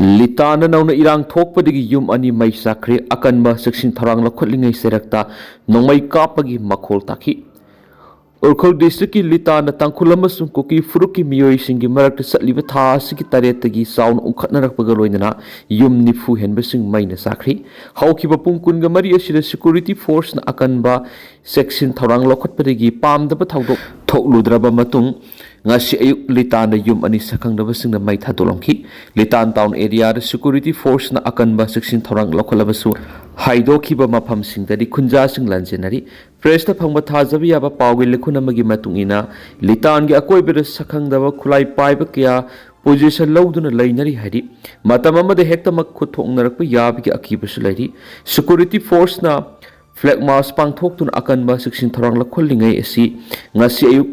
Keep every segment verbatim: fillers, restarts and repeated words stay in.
ꯂꯤꯇꯥꯟꯗ ꯅꯧꯅ ꯏꯔꯥꯡ ꯊꯣꯛꯄꯗꯒꯤ ꯌꯨꯝ ꯑꯅꯤ ꯃꯩ ꯆꯥꯛꯈ꯭ꯔꯦ꯫ ꯑꯀꯟꯕ ꯆꯦꯛꯁꯤꯟ ꯊꯧꯔꯥꯡ ꯂꯧꯈꯠꯂꯤꯉꯩ ꯆꯩꯔꯛꯇ ꯅꯣꯡꯃꯩ ꯀꯥꯞꯄꯒꯤ ꯃꯈꯣꯜ ꯇꯥꯈꯤ꯫ ꯎꯈ꯭ꯔꯨꯜ ꯗꯤꯁꯇ꯭ꯔꯤꯛꯀꯤ ꯂꯤꯇꯥꯟꯗ ꯇꯥꯡꯈꯨꯜ ꯑꯃꯁꯨꯡ ꯀꯨꯀꯤ ꯐꯨꯔꯨꯞꯀꯤ ꯃꯤꯑꯣꯏꯁꯤꯡꯒꯤ ꯃꯔꯛꯇ ꯆꯠꯂꯤꯕ ꯊꯥ ꯑꯁꯤꯒꯤ ꯇꯔꯦꯠꯇꯒꯤ ꯆꯥꯎꯅ ꯎꯪꯈꯠꯅꯔꯛꯄꯒ ꯂꯣꯏꯅꯅ ꯌꯨꯝ ꯅꯤꯐꯨ ꯍꯦꯟꯕꯁꯤꯡ ꯃꯩꯅ ꯆꯥꯛꯈ꯭ꯔꯤ꯫ ꯍꯧꯈꯤꯕ ꯄꯨꯡ ꯀꯨꯟꯒ ꯃꯔꯤ ꯑꯁꯤꯗ ꯁꯦꯀ꯭ꯌꯨꯔꯤꯇꯤ ꯐꯣꯔꯁꯅ ꯑꯀꯟꯕ ꯆꯦꯛꯁꯤꯟ ꯊꯧꯔꯥꯡ ꯂꯧꯈꯠꯄꯗꯒꯤ ꯄꯥꯝꯗꯕ ꯊꯧꯗꯣꯛ ꯊꯣꯛꯂꯨꯗ꯭ꯔꯕ ꯃꯇꯨꯡ, ꯉꯁꯤ ꯑꯌꯨꯛ ꯂꯤꯇꯥꯟꯗ ꯌꯨꯝ ꯑꯅꯤ ꯁꯛꯈꯪꯗꯕꯁꯤꯡꯅ ꯃꯩ ꯊꯥꯗꯣꯛꯂꯝꯈꯤ꯫ ꯂꯤꯇꯥꯟ ꯇꯥꯎꯟ ꯑꯦꯔꯤꯌꯥꯗ ꯁꯦꯀ꯭ꯌꯨꯔꯤꯇꯤ ꯐꯣꯔꯁꯅ ꯑꯀꯟꯕ ꯆꯦꯛꯁꯤꯟ ꯊꯧꯔꯥꯡ ꯂꯧꯈꯠꯂꯕꯁꯨ, ꯍꯥꯏꯗꯣꯛꯈꯤꯕ ꯃꯐꯝꯁꯤꯡꯗꯗꯤ ꯈꯨꯟꯖꯥꯁꯤꯡ ꯂꯥꯟꯖꯦꯟꯅꯔꯤ꯫ ꯄ꯭ꯔꯦꯁꯇ ꯐꯪꯕ ꯊꯥꯖꯕ ꯌꯥꯕ ꯄꯥꯎꯒꯤ ꯂꯤꯈꯨꯟ ꯑꯃꯒꯤ ꯃꯇꯨꯡ ꯏꯟꯅ, ꯂꯤꯇꯥꯟꯒꯤ ꯑꯀꯣꯏꯕꯗ ꯁꯛꯈꯪꯗꯕ ꯈꯨꯠꯂꯥꯏ ꯄꯥꯏꯕ ꯀꯌꯥ ꯄꯣꯖꯤꯁꯟ ꯂꯧꯗꯨꯅ ꯂꯩꯅꯔꯤ ꯍꯥꯏꯔꯤ꯫ ꯃꯇꯝ ꯑꯃꯗ ꯍꯦꯛꯇꯃꯛ ꯈꯨꯠ ꯊꯣꯛꯅꯔꯛꯄ ꯌꯥꯕꯒꯤ ꯑꯀꯤꯕꯁꯨ ꯂꯩꯔꯤ꯫ ꯁꯦꯀ꯭ꯌꯨꯔꯤꯇꯤ ꯐꯣꯔꯁꯅ ꯐ꯭ꯂꯦꯒ ꯃꯥꯔꯆ ꯄꯥꯡꯊꯣꯛꯇꯨꯅ ꯑꯀꯟꯕ ꯆꯦꯛꯁꯤꯟ ꯊꯧꯔꯥꯡ ꯂꯧꯈꯠꯂꯤꯉꯩ ꯑꯁꯤ, ꯉꯁꯤ ꯑꯌꯨꯛ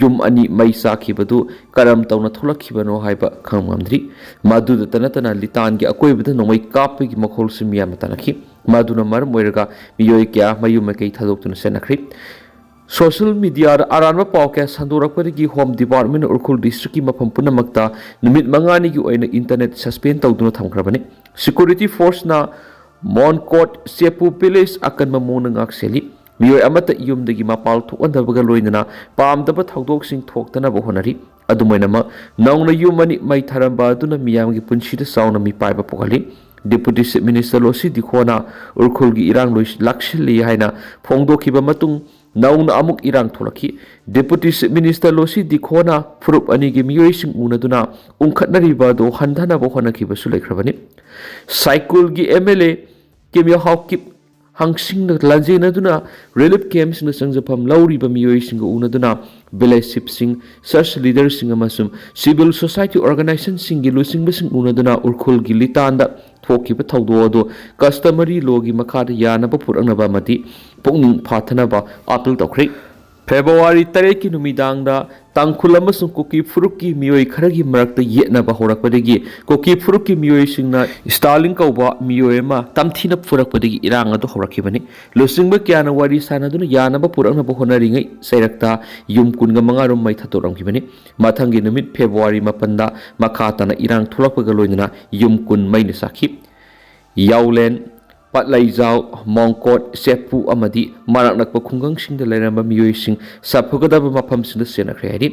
ꯌꯨꯝ ꯑꯅꯤ ꯃꯩ ꯆꯥꯛꯈꯤꯕꯗꯨ ꯀꯔꯝ ꯇꯧꯅ ꯊꯣꯛꯂꯛꯈꯤꯕꯅꯣ ꯍꯥꯏꯕ ꯈꯪꯕ ꯉꯝꯗ꯭ꯔꯤ꯫ ꯃꯗꯨꯗꯇ ꯅꯠꯇꯅ, ꯂꯤꯇꯥꯟꯒꯤ ꯑꯀꯣꯏꯕꯗ ꯅꯣꯡꯃꯩ ꯀꯥꯞꯄꯒꯤ ꯃꯈꯣꯜꯁꯨ ꯃꯤꯌꯥꯝꯅ ꯇꯥꯅꯈꯤ꯫ ꯃꯗꯨꯅ ꯃꯔꯝ ꯑꯣꯏꯔꯒ ꯃꯤꯑꯣꯏ ꯀꯌꯥ ꯃꯌꯨꯝ ꯃꯀꯩ ꯊꯥꯗꯣꯛꯇꯨꯅ ꯆꯠꯅꯈ꯭ꯔꯤ꯫ ꯁꯣꯁꯤꯌꯦꯜ ꯃꯤꯗꯤꯌꯥꯗ ꯑꯔꯥꯟꯕ ꯄꯥꯎ ꯀꯌꯥ ꯁꯟꯗꯣꯔꯛꯄꯗꯒꯤ ꯍꯣꯝ ꯗꯤꯄꯥꯔꯠꯃꯦꯟꯅ ꯎꯈ꯭ꯔꯨꯜ ꯗꯤꯁꯇ꯭ꯔꯤꯛꯀꯤ ꯃꯐꯝ ꯄꯨꯝꯅꯃꯛꯇ ꯅꯨꯃꯤꯠ ꯃꯉꯥꯅꯤꯒꯤ ꯑꯣꯏꯅ ꯏꯟꯇꯔꯅꯦꯠ ꯁꯁꯄꯦꯟ ꯇꯧꯗꯨꯅ ꯊꯝꯈ꯭ꯔꯕꯅꯤ꯫ ꯁꯦꯀ꯭ꯌꯨꯔꯤꯇꯤ ꯐꯣꯔꯁꯅ ꯃꯣꯟꯀꯣꯠ ꯆꯦꯄꯨ ꯚꯤꯂꯦꯖ ꯑꯀꯟꯕ ꯃꯑꯣꯡꯗ ꯉꯥꯛꯁꯦꯜꯂꯤ꯫ ꯃꯤꯑꯣꯏ ꯑꯃꯠꯇ ꯌꯨꯝꯗꯒꯤ ꯃꯄꯥꯟ ꯊꯣꯛꯍꯟꯗꯕꯒ ꯂꯣꯏꯅꯅ ꯄꯥꯝꯗꯕ ꯊꯧꯗꯣꯛꯁꯤꯡ ꯊꯣꯛꯇꯅꯕ ꯍꯣꯠꯅꯔꯤ꯫ ꯑꯗꯨꯃꯥꯏꯅꯃꯛ, ꯅꯧꯅ ꯌꯨꯝ ꯑꯅꯤ ꯃꯩ ꯊꯥꯔꯝꯕ ꯑꯗꯨꯅ ꯃꯤꯌꯥꯝꯒꯤ ꯄꯨꯟꯁꯤꯗ ꯆꯥꯎꯅ ꯃꯤꯄꯥꯏꯕ ꯄꯣꯛꯍꯜꯂꯤ꯫ ꯗꯦꯄꯨꯇꯤ ꯆꯤꯐ ꯃꯤꯅꯤꯁꯇꯔ ꯂꯣꯁꯤ ꯗꯤꯈꯣꯅ ꯎꯈ꯭ꯔꯨꯜꯒꯤ ꯏꯔꯥꯡ ꯂꯣꯏ-, ꯂꯥꯛꯁꯤꯜꯂꯤ ꯍꯥꯏꯅ ꯐꯣꯡꯗꯣꯛꯈꯤꯕ ꯃꯇꯨꯡ, ꯅꯧꯅ ꯑꯃꯨꯛ ꯏꯔꯥꯡ ꯊꯣꯛꯂꯛꯈꯤ꯫ ꯗꯦꯄꯨꯇꯤ ꯆꯤꯐ ꯃꯤꯅꯤꯁꯇꯔ ꯂꯣꯁꯤ ꯗꯤꯈꯣꯅ ꯐꯨꯔꯨꯞ ꯑꯅꯤꯒꯤ ꯃꯤꯑꯣꯏꯁꯤꯡ ꯎꯅꯗꯨꯅ ꯎꯪꯈꯠꯅꯔꯤꯕ ꯑꯗꯨ ꯍꯟꯊꯅꯕ ꯍꯣꯠꯅꯈꯤꯕꯁꯨ ꯂꯩꯈ꯭ꯔꯕꯅꯤ꯫ ꯁꯥꯏꯀꯨꯜꯒꯤ ꯑꯦꯝ ꯑꯦꯜ ꯑꯦ ꯀꯤꯝꯌꯣ ꯍꯥꯎꯀꯤꯞ ꯍꯪꯁꯤꯡꯅ ꯂꯥꯟꯖꯦꯟꯅꯗꯨꯅ ꯔꯤꯂꯤꯐ ꯀꯦꯝꯞꯁꯤꯡꯗ ꯆꯪꯖꯐꯝ ꯂꯧꯔꯤꯕ ꯃꯤꯑꯣꯏꯁꯤꯡꯒ ꯎꯅꯗꯨꯅ, ꯚꯤꯂꯦꯖ ꯆꯤꯐꯁꯤꯡ, ꯆꯔꯆ ꯂꯤꯗꯔꯁꯤꯡ ꯑꯃꯁꯨꯡ ꯁꯤꯚꯤꯜ ꯁꯣꯁꯥꯏꯇꯤ ꯑꯣꯔꯒꯅꯥꯏꯖꯦꯁꯟꯁꯤꯡꯒꯤ ꯂꯨꯆꯤꯡꯕꯁꯤꯡ ꯎꯅꯗꯨꯅ ꯎꯈ꯭ꯔꯨꯜꯒꯤ ꯂꯤꯇꯥꯟꯗ ꯊꯣꯛꯈꯤꯕ ꯊꯧꯗꯣꯛ ꯑꯗꯨ ꯀꯁꯇꯃꯔꯤ ꯂꯣꯒꯤ ꯃꯈꯥꯗ ꯌꯥꯅꯕ ꯄꯨꯔꯛꯅꯕ ꯑꯃꯗꯤ ꯄꯨꯛꯅꯤꯡ ꯐꯥꯊꯅꯕ ꯑꯥꯄꯤꯜ ꯇꯧꯈ꯭ꯔꯦ꯫ ꯐꯦꯕ꯭ꯔꯨꯋꯥꯔꯤ ꯇꯔꯦꯠꯀꯤ ꯅꯨꯃꯤꯗꯥꯡꯗ ꯇꯥꯡꯈꯨꯜ ꯑꯃꯁꯨꯡ ꯀꯨꯀꯤ ꯐꯨꯔꯨꯞꯀꯤ ꯃꯤꯑꯣꯏ ꯈꯔꯒꯤ ꯃꯔꯛꯇ ꯌꯦꯠꯅꯕ ꯍꯧꯔꯛꯄꯗꯒꯤ ꯀꯨꯀꯤ ꯐꯨꯔꯨꯞꯀꯤ ꯃꯤꯑꯣꯏꯁꯤꯡꯅ ꯁ꯭ꯇꯥꯂꯤꯟ ꯀꯧꯕ ꯃꯤꯑꯣꯏ ꯑꯃ ꯇꯝꯊꯤꯅ ꯐꯨꯔꯛꯄꯗꯒꯤ ꯏꯔꯥꯡ ꯑꯗꯨ ꯍꯧꯔꯛꯈꯤꯕꯅꯤ꯫ ꯂꯨꯆꯤꯡꯕ ꯀꯌꯥꯅ ꯋꯥꯔꯤ ꯁꯥꯅꯗꯨꯅ ꯌꯥꯅꯕ ꯄꯨꯔꯛꯅꯕ ꯍꯣꯠꯅꯔꯤꯉꯩ ꯆꯩꯔꯛꯇ ꯌꯨꯝ ꯀꯨꯟꯒ ꯃꯉꯥ ꯔꯣꯝ ꯃꯩ ꯊꯥꯗꯣꯛꯂꯝꯈꯤꯕꯅꯤ꯫ ꯃꯊꯪꯒꯤ ꯅꯨꯃꯤꯠ ꯐꯦꯕ꯭ꯔꯨꯋꯥꯔꯤ ꯃꯥꯄꯟꯗ ꯃꯈꯥ ꯇꯥꯅ ꯏꯔꯥꯡ ꯊꯣꯛꯂꯛꯄꯒ ꯂꯣꯏꯅꯅ ꯌꯨꯝ ꯀꯨꯟ ꯃꯩꯅ ꯆꯥꯛꯈꯤ꯫ ꯌꯥꯎꯂꯦꯟ, ꯄꯠꯂꯩꯖꯥꯎ, ꯃꯣꯡꯀꯣꯠ, ꯆꯦꯞꯄꯨ ꯑꯃꯗꯤ ꯃꯅꯥꯛ ꯅꯛꯄ ꯈꯨꯡꯒꯪꯁꯤꯡꯗ ꯂꯩꯔꯝꯕ ꯃꯤꯑꯣꯏꯁꯤꯡ ꯆꯠꯊꯣꯛꯀꯗꯕ ꯃꯐꯝꯁꯤꯡꯗ ꯆꯦꯟꯅꯈ꯭ꯔꯦ ꯍꯥꯏꯔꯤ꯫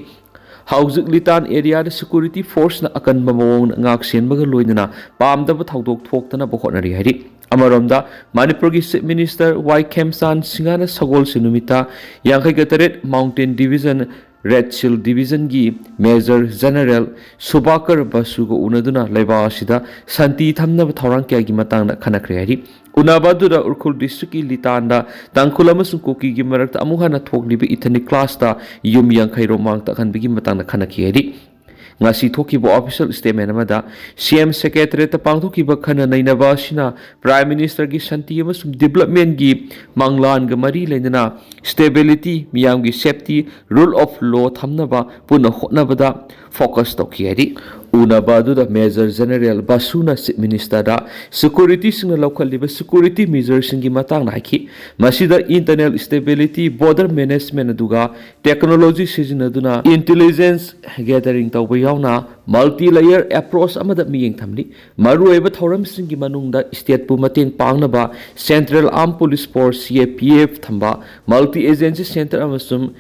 ꯍꯧꯖꯤꯛ ꯂꯤꯇꯥꯟ ꯑꯦꯔꯤꯌꯥꯗ ꯁꯦꯀ꯭ꯌꯨꯔꯤꯇꯤ ꯐꯣꯔꯁꯅ ꯑꯀꯟꯕ ꯃꯑꯣꯡꯗ ꯉꯥꯛ ꯁꯦꯟꯕꯒ ꯂꯣꯏꯅꯅ ꯄꯥꯝꯗꯕ ꯊꯧꯗꯣꯛ ꯊꯣꯛꯇꯅꯕ ꯍꯣꯠꯅꯔꯤ ꯍꯥꯏꯔꯤ꯫ ꯑꯃꯔꯣꯝꯗ ꯃꯅꯤꯄꯨꯔꯒꯤ ꯆꯤꯐ ꯃꯤꯅꯤꯁꯇꯔ ꯋꯥꯏ ꯈꯦꯝꯆꯥꯟ ꯁꯤꯡꯍꯅ ꯁꯒꯣꯜꯁꯦꯟ ꯅꯨꯃꯤꯠꯇ ꯌꯥꯡꯈꯩꯒ ꯇꯔꯦꯠ ꯃꯥꯎꯟꯇꯦꯟ ꯗꯤꯕꯤꯖꯟ ꯔꯦꯗ ꯁꯤꯜ ꯗꯤꯕꯤꯖꯟꯒꯤ ꯃꯦꯖꯔ ꯖꯦꯅꯔꯦꯜ ꯁꯨꯕꯥꯀꯔ ꯕꯁꯨꯒ ꯎꯅꯗꯨꯅ ꯂꯩꯕꯥꯛ ꯑꯁꯤꯗ ꯁꯥꯟꯇꯤ ꯊꯝꯅꯕ ꯊꯧꯔꯥꯡ ꯀꯌꯥꯒꯤ ꯃꯇꯥꯡꯗ ꯈꯟꯅꯈ꯭ꯔꯦ ꯍꯥꯏꯔꯤ꯫ ꯎꯅꯕ ꯑꯗꯨꯗ ꯎꯈ꯭ꯔꯨꯜ ꯗꯤꯁꯇ꯭ꯔꯤꯛꯀꯤ ꯂꯤꯇꯥꯟꯗ ꯇꯥꯡꯈꯨꯜ ꯑꯃꯁꯨꯡ ꯀꯨꯀꯤꯒꯤ ꯃꯔꯛꯇ ꯑꯃꯨꯛ ꯍꯟꯅ ꯊꯣꯛꯂꯤꯕ ꯏꯊꯅꯤꯛ ꯀ꯭ꯂꯥꯁꯇ ꯌꯨꯝ ꯌꯥꯡꯈꯩ ꯔꯣꯝ ꯃꯥꯡ ꯇꯥꯛꯍꯟꯕꯒꯤ ꯃꯇꯥꯡꯗ ꯈꯟꯅꯈꯤ ꯍꯥꯏꯔꯤ꯫ ꯉꯁꯤ ꯊꯣꯛꯈꯤꯕ ꯑꯣꯐꯤꯁꯤꯌꯦꯜ ꯁ꯭ꯇꯦꯠꯃꯦꯟ ꯑꯃꯗ ꯁꯤ ꯑꯦꯝ ꯁꯦꯀ꯭ꯔꯦꯇꯔꯤꯌꯦꯠꯇ ꯄꯥꯡꯊꯣꯛꯈꯤꯕ ꯈꯟꯅ ꯅꯩꯅꯕ ꯑꯁꯤꯅ ꯄ꯭ꯔꯥꯏꯝ ꯃꯤꯅꯤꯁꯇꯔꯒꯤ ꯁꯥꯟꯇꯤ ꯑꯃꯁꯨꯡ ꯗꯤꯕꯂꯞꯃꯦꯟꯒꯤ ꯃꯪꯂꯥꯟꯒ ꯃꯔꯤ ꯂꯩꯅꯅ ꯁ꯭ꯇꯦꯕꯤꯂꯤꯇꯤ, ꯃꯤꯌꯥꯝꯒꯤ ꯁꯦꯐꯇꯤ, ꯔꯨꯜ ꯑꯣꯐ ꯂꯣ ꯊꯝꯅꯕ ꯄꯨꯟꯅ ꯍꯣꯠꯅꯕꯗ ꯐꯣꯀꯁ ꯇꯧꯈꯤ ꯍꯥꯏꯔꯤ꯫ ꯎꯅꯕ ꯑꯗꯨꯗ ꯃꯦꯖꯔ ꯖꯦꯅꯔꯦꯜ ꯕꯁꯨꯅ ꯆꯤꯐ ꯃꯤꯅꯤꯁꯇꯔꯗ ꯁꯦꯀ꯭ꯌꯨꯔꯤꯇꯤꯁꯤꯡꯅ ꯂꯧꯈꯠꯂꯤꯕ ꯁꯦꯀ꯭ꯌꯨꯔꯤꯇꯤ ꯃꯦꯖꯔꯁꯤꯡꯒꯤ ꯃꯇꯥꯡꯗ ꯍꯥꯏꯈꯤ꯫ ꯃꯁꯤꯗ ꯏꯟꯇꯔꯅꯦꯜ ꯁ꯭ꯇꯦꯕꯤꯂꯤꯇꯤ, ꯕꯣꯔꯗꯔ ꯃꯦꯅꯦꯖꯃꯦꯟ ꯑꯗꯨꯒ ꯇꯦꯛꯅꯣꯂꯣꯖꯤ ꯁꯤꯖꯤꯟꯅꯗꯨꯅ ꯏꯟꯇꯦꯂꯤꯖꯦꯟꯁ ꯒꯦꯗꯔꯤꯡ ꯇꯧꯕ ꯌꯥꯎꯅ ꯃꯜꯇꯤ ꯂꯦꯌꯔ ꯑꯦꯄ꯭ꯔꯣꯆ ꯑꯃꯗ ꯃꯤꯠꯌꯦꯡ ꯊꯝꯂꯤ꯫ ꯃꯔꯨꯑꯣꯏꯕ ꯊꯧꯔꯝꯁꯤꯡꯒꯤ ꯃꯅꯨꯡꯗ ꯁ꯭ꯇꯦꯠꯄꯨ ꯃꯇꯦꯡ ꯄꯥꯡꯅꯕ central ꯑꯥꯔꯝ police force, C A P F, ꯊꯝꯕ, ꯃꯜꯇꯤ ꯑꯦꯖꯦꯟꯁꯤ ꯁꯦꯟꯇꯔ ꯑꯃꯁꯨꯡ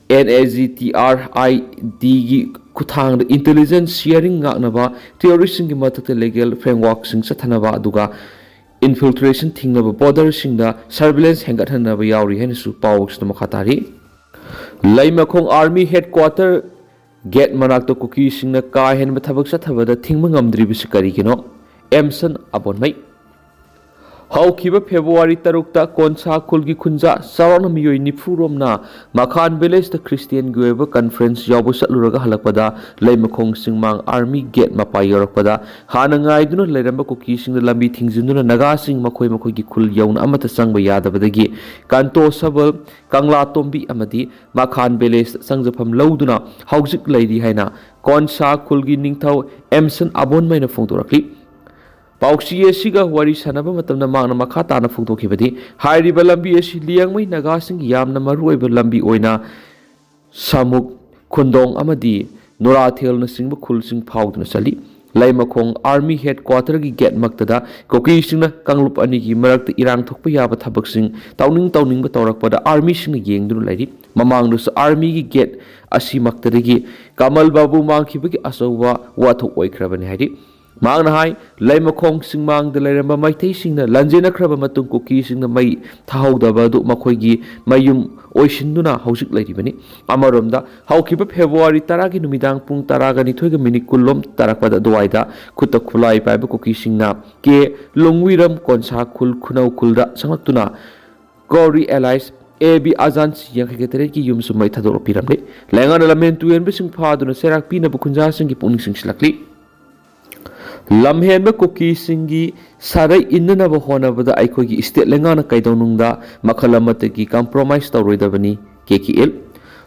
N A G T R I ꯗꯤꯒꯤ ꯈꯨꯠꯊꯥꯡꯗ ꯏꯟꯇꯦꯂꯤꯖꯦꯟꯁ ꯁꯤꯌꯔꯤꯡ ꯉꯥꯛꯅꯕ, ꯇꯦꯔꯣꯔꯤꯁꯁꯤꯡꯒꯤ ꯃꯊꯛꯇ ꯂꯤꯒꯦꯜ ꯐ꯭ꯔꯦꯝꯋꯥꯔꯛꯁꯤꯡ ꯆꯠꯊꯅꯕ, ꯑꯗꯨꯒ ꯏꯟꯐꯤꯜꯇ꯭ꯔꯦꯁꯟ ꯊꯤꯡꯅꯕ, ꯕꯣꯔꯗꯔꯁꯤꯡꯗ ꯁꯔꯚꯤꯂꯦꯟꯁ ꯍꯦꯟꯒꯠꯍꯟꯅꯕ ꯌꯥꯎꯔꯤ ꯍꯥꯏꯅꯁꯨ ꯄꯥꯎꯁꯤꯗ ꯃꯈꯥ ꯇꯥꯔꯤ꯫ ꯂꯩꯃꯈꯣꯡ ꯑꯥꯔꯃꯤ ꯍꯦꯗꯀ꯭ꯋꯥꯇꯔ ꯒꯦꯠ ꯃꯅꯥꯛꯇ ꯀꯨꯀꯤꯁꯤꯡꯅ ꯀꯥ ꯍꯦꯟꯕ ꯊꯕꯛ ꯆꯠꯊꯕꯗ ꯊꯤꯡꯕ ꯉꯝꯗ꯭ꯔꯤꯕꯁꯤ ꯀꯔꯤꯒꯤꯅꯣ? ꯑꯦꯝꯁꯟ ꯑꯕꯣꯟꯃꯩ꯫ ꯍꯧꯈꯤꯕ ꯐꯦꯕ꯭ꯔꯨꯋꯥꯔꯤ ꯇꯔꯨꯛꯇ ꯀꯣꯟꯁꯥ ꯈꯨꯜꯒꯤ ꯈꯨꯟꯖꯥ ꯆꯥꯎꯔꯥꯛꯅ ꯃꯤꯑꯣꯏ ꯅꯤꯐꯨ ꯔꯣꯝꯅ ꯃꯈꯥꯟ ꯚꯤꯂꯦꯖꯇ ꯈ꯭ꯔꯤꯁꯇꯤꯌꯥꯟꯒꯤ ꯑꯣꯏꯕ ꯀꯟꯐꯔꯦꯟꯁ ꯌꯥꯎꯕ ꯆꯠꯂꯨꯔꯒ ꯍꯜꯂꯛꯄꯗ ꯂꯩꯃꯈꯣꯡ ꯆꯤꯡꯃꯥꯡ ꯑꯥꯔꯃꯤ ꯒꯦꯠ ꯃꯄꯥ ꯌꯧꯔꯛꯄꯗ ꯍꯥꯟꯅ ꯉꯥꯏꯗꯨꯅ ꯂꯩꯔꯝꯕ ꯀꯨꯀꯤꯁꯤꯡꯅ ꯂꯝꯕꯤ ꯊꯤꯡꯖꯤꯟꯗꯨꯅ ꯅꯥꯒꯥꯁꯤꯡ ꯃꯈꯣꯏ ꯃꯈꯣꯏꯒꯤ ꯈꯨꯜ ꯌꯧꯅ ꯑꯃꯠꯇ ꯆꯪꯕ ꯌꯥꯗꯕꯗꯒꯤ ꯀꯟꯇꯣ ꯁꯕꯜ, ꯀꯪꯂꯥꯇꯣꯝꯕꯤ ꯑꯃꯗꯤ ꯃꯈꯥꯟ ꯚꯤꯂꯦꯖꯇ ꯆꯪꯖꯐꯝ ꯂꯧꯗꯨꯅ ꯍꯧꯖꯤꯛ ꯂꯩꯔꯤ ꯍꯥꯏꯅ ꯀꯣꯟꯁꯥ ꯈꯨꯜꯒꯤ ꯅꯤꯡꯊꯧ ꯑꯦꯝꯁꯟ ꯑꯕꯣꯟꯃꯩꯅ ꯐꯣꯡꯗꯣꯔꯛꯂꯤ꯫ ꯄꯥꯎꯆꯦ ꯑꯁꯤꯒ ꯋꯥꯔꯤ ꯁꯥꯟꯅꯕ ꯃꯇꯝꯗ ꯃꯍꯥꯛꯅ ꯃꯈꯥ ꯇꯥꯅ ꯐꯣꯡꯗꯣꯛꯈꯤꯕꯗꯤ, ꯍꯥꯏꯔꯤꯕ ꯂꯝꯕꯤ ꯑꯁꯤ ꯂꯤꯌꯥꯡꯃꯩ ꯅꯥꯒꯥꯁꯤꯡꯒꯤ ꯌꯥꯝꯅ ꯃꯔꯨꯑꯣꯏꯕ ꯂꯝꯕꯤ ꯑꯣꯏꯅ ꯁꯥꯃꯨꯛ, ꯈꯨꯟꯗꯣꯡ ꯑꯃꯗꯤ ꯅꯨꯔꯥꯊꯦꯜꯅꯆꯤꯡꯕ ꯈꯨꯜꯁꯤꯡ ꯐꯥꯎꯗꯨꯅ ꯆꯠꯂꯤ꯫ ꯂꯩꯃꯈꯣꯡ ꯑꯥꯔꯃꯤ ꯍꯦꯗ ꯀ꯭ꯋꯥꯇꯔꯒꯤ ꯒꯦꯠꯃꯛꯇꯗ ꯀꯨꯀꯤꯁꯤꯡꯅ ꯀꯥꯡꯂꯨꯞ ꯑꯅꯤꯒꯤ ꯃꯔꯛꯇ ꯏꯔꯥꯡ ꯊꯣꯛꯄ ꯌꯥꯕ ꯊꯕꯛꯁꯤꯡ ꯇꯧꯅꯤꯡ ꯇꯧꯅꯤꯡꯕ ꯇꯧꯔꯛꯄꯗ ꯑꯥꯔꯃꯤꯁꯤꯡꯅ ꯌꯦꯡꯗꯨꯅ ꯂꯩꯔꯤ꯫ ꯃꯃꯥꯡꯗꯁꯨ ꯑꯥꯔꯃꯤꯒꯤ ꯒꯦꯠ ꯑꯁꯤꯃꯛꯇꯗꯒꯤ ꯀꯃꯜ ꯕꯥꯕꯨ ꯃꯥꯡꯈꯤꯕꯒꯤ ꯑꯆꯧꯕ ꯋꯥꯊꯣꯛ ꯑꯣꯏꯈ꯭ꯔꯕꯅꯤ ꯍꯥꯏꯔꯤ꯫ ꯃꯍꯥꯛꯅ ꯍꯥꯏ, ꯂꯩꯃꯈꯣꯡ ꯆꯤꯡꯃꯥꯡꯗ ꯂꯩꯔꯝꯕ ꯃꯩꯇꯩꯁꯤꯡꯅ ꯂꯥꯟꯖꯦꯟꯅꯈ꯭ꯔꯕ ꯃꯇꯨꯡ ꯀꯨꯀꯤꯁꯤꯡꯅ ꯃꯩ ꯊꯥꯍꯧꯗꯕ ꯑꯗꯨ ꯃꯈꯣꯏꯒꯤ ꯃꯌꯨꯝ ꯑꯣꯏꯁꯤꯟꯗꯨꯅ ꯍꯧꯖꯤꯛ ꯂꯩꯔꯤꯕꯅꯤ꯫ ꯑꯃꯔꯣꯝꯗ, ꯍꯧꯈꯤꯕ ꯐꯦꯕ꯭ꯔꯨꯋꯥꯔꯤ ꯇꯔꯥꯒꯤ ꯅꯨꯃꯤꯗꯥꯡ ꯄꯨꯡ ꯇꯔꯥꯒ ꯅꯤꯊꯣꯏꯒ ꯃꯤꯅꯤꯠ ꯀꯨꯟ ꯂꯣꯝ ꯇꯥꯔꯛꯄꯗ ꯑꯗꯨꯋꯥꯏꯗ ꯈꯨꯠꯇ ꯈꯨꯠꯂꯥꯏ ꯄꯥꯏꯕ ꯀꯨꯀꯤꯁꯤꯡꯅ ꯀꯦ ꯂꯣꯡꯋꯤꯔꯝ ꯀꯣꯟꯁꯥ ꯈꯨꯜ ꯈꯨꯅꯧ ꯈꯨꯜꯗ ꯆꯪꯂꯛꯇꯨꯅ ꯀꯣꯔꯤ ꯑꯦꯂꯥꯏꯁ ꯑꯦ ꯕꯤ ꯑꯖꯥꯟꯁ ꯌꯥꯡꯈꯩꯒ ꯇꯔꯦꯠꯀꯤ ꯌꯨꯝꯁꯨ ꯃꯩ ꯊꯥꯗꯣꯛꯂꯛꯄꯤꯔꯝꯂꯦ꯫ ꯂꯩꯉꯥꯛꯅ ꯂꯝꯍꯦꯟ ꯇꯨꯍꯦꯟꯕꯁꯤꯡ ꯐꯥꯗꯨꯅ ꯆꯩꯔꯥꯛ ꯄꯤꯅꯕ ꯈꯨꯟꯖꯥꯁꯤꯡꯒꯤ ꯄꯨꯛꯅꯤꯡ ꯆꯤꯡꯁꯤꯜꯂꯛꯂꯤ꯫ ꯂꯝꯍꯦꯟꯕ ꯀꯨꯀꯤꯁꯤꯡꯒꯤ ꯁꯥꯔꯩ ꯏꯟꯅꯅꯕ ꯍꯣꯠꯅꯕꯗ ꯑꯩꯈꯣꯏꯒꯤ ꯁ꯭ꯇꯦꯠ ꯂꯩꯉꯥꯛꯅ ꯀꯩꯗꯧꯅꯨꯡꯗ ꯃꯈꯜ ꯑꯃꯠꯇꯒꯤ ꯀꯝꯄ꯭ꯔꯣꯃꯥꯏꯁ ꯇꯧꯔꯣꯏꯗꯕꯅꯤ꯫ ꯀꯦ ꯀꯦ ꯑꯦꯜ꯫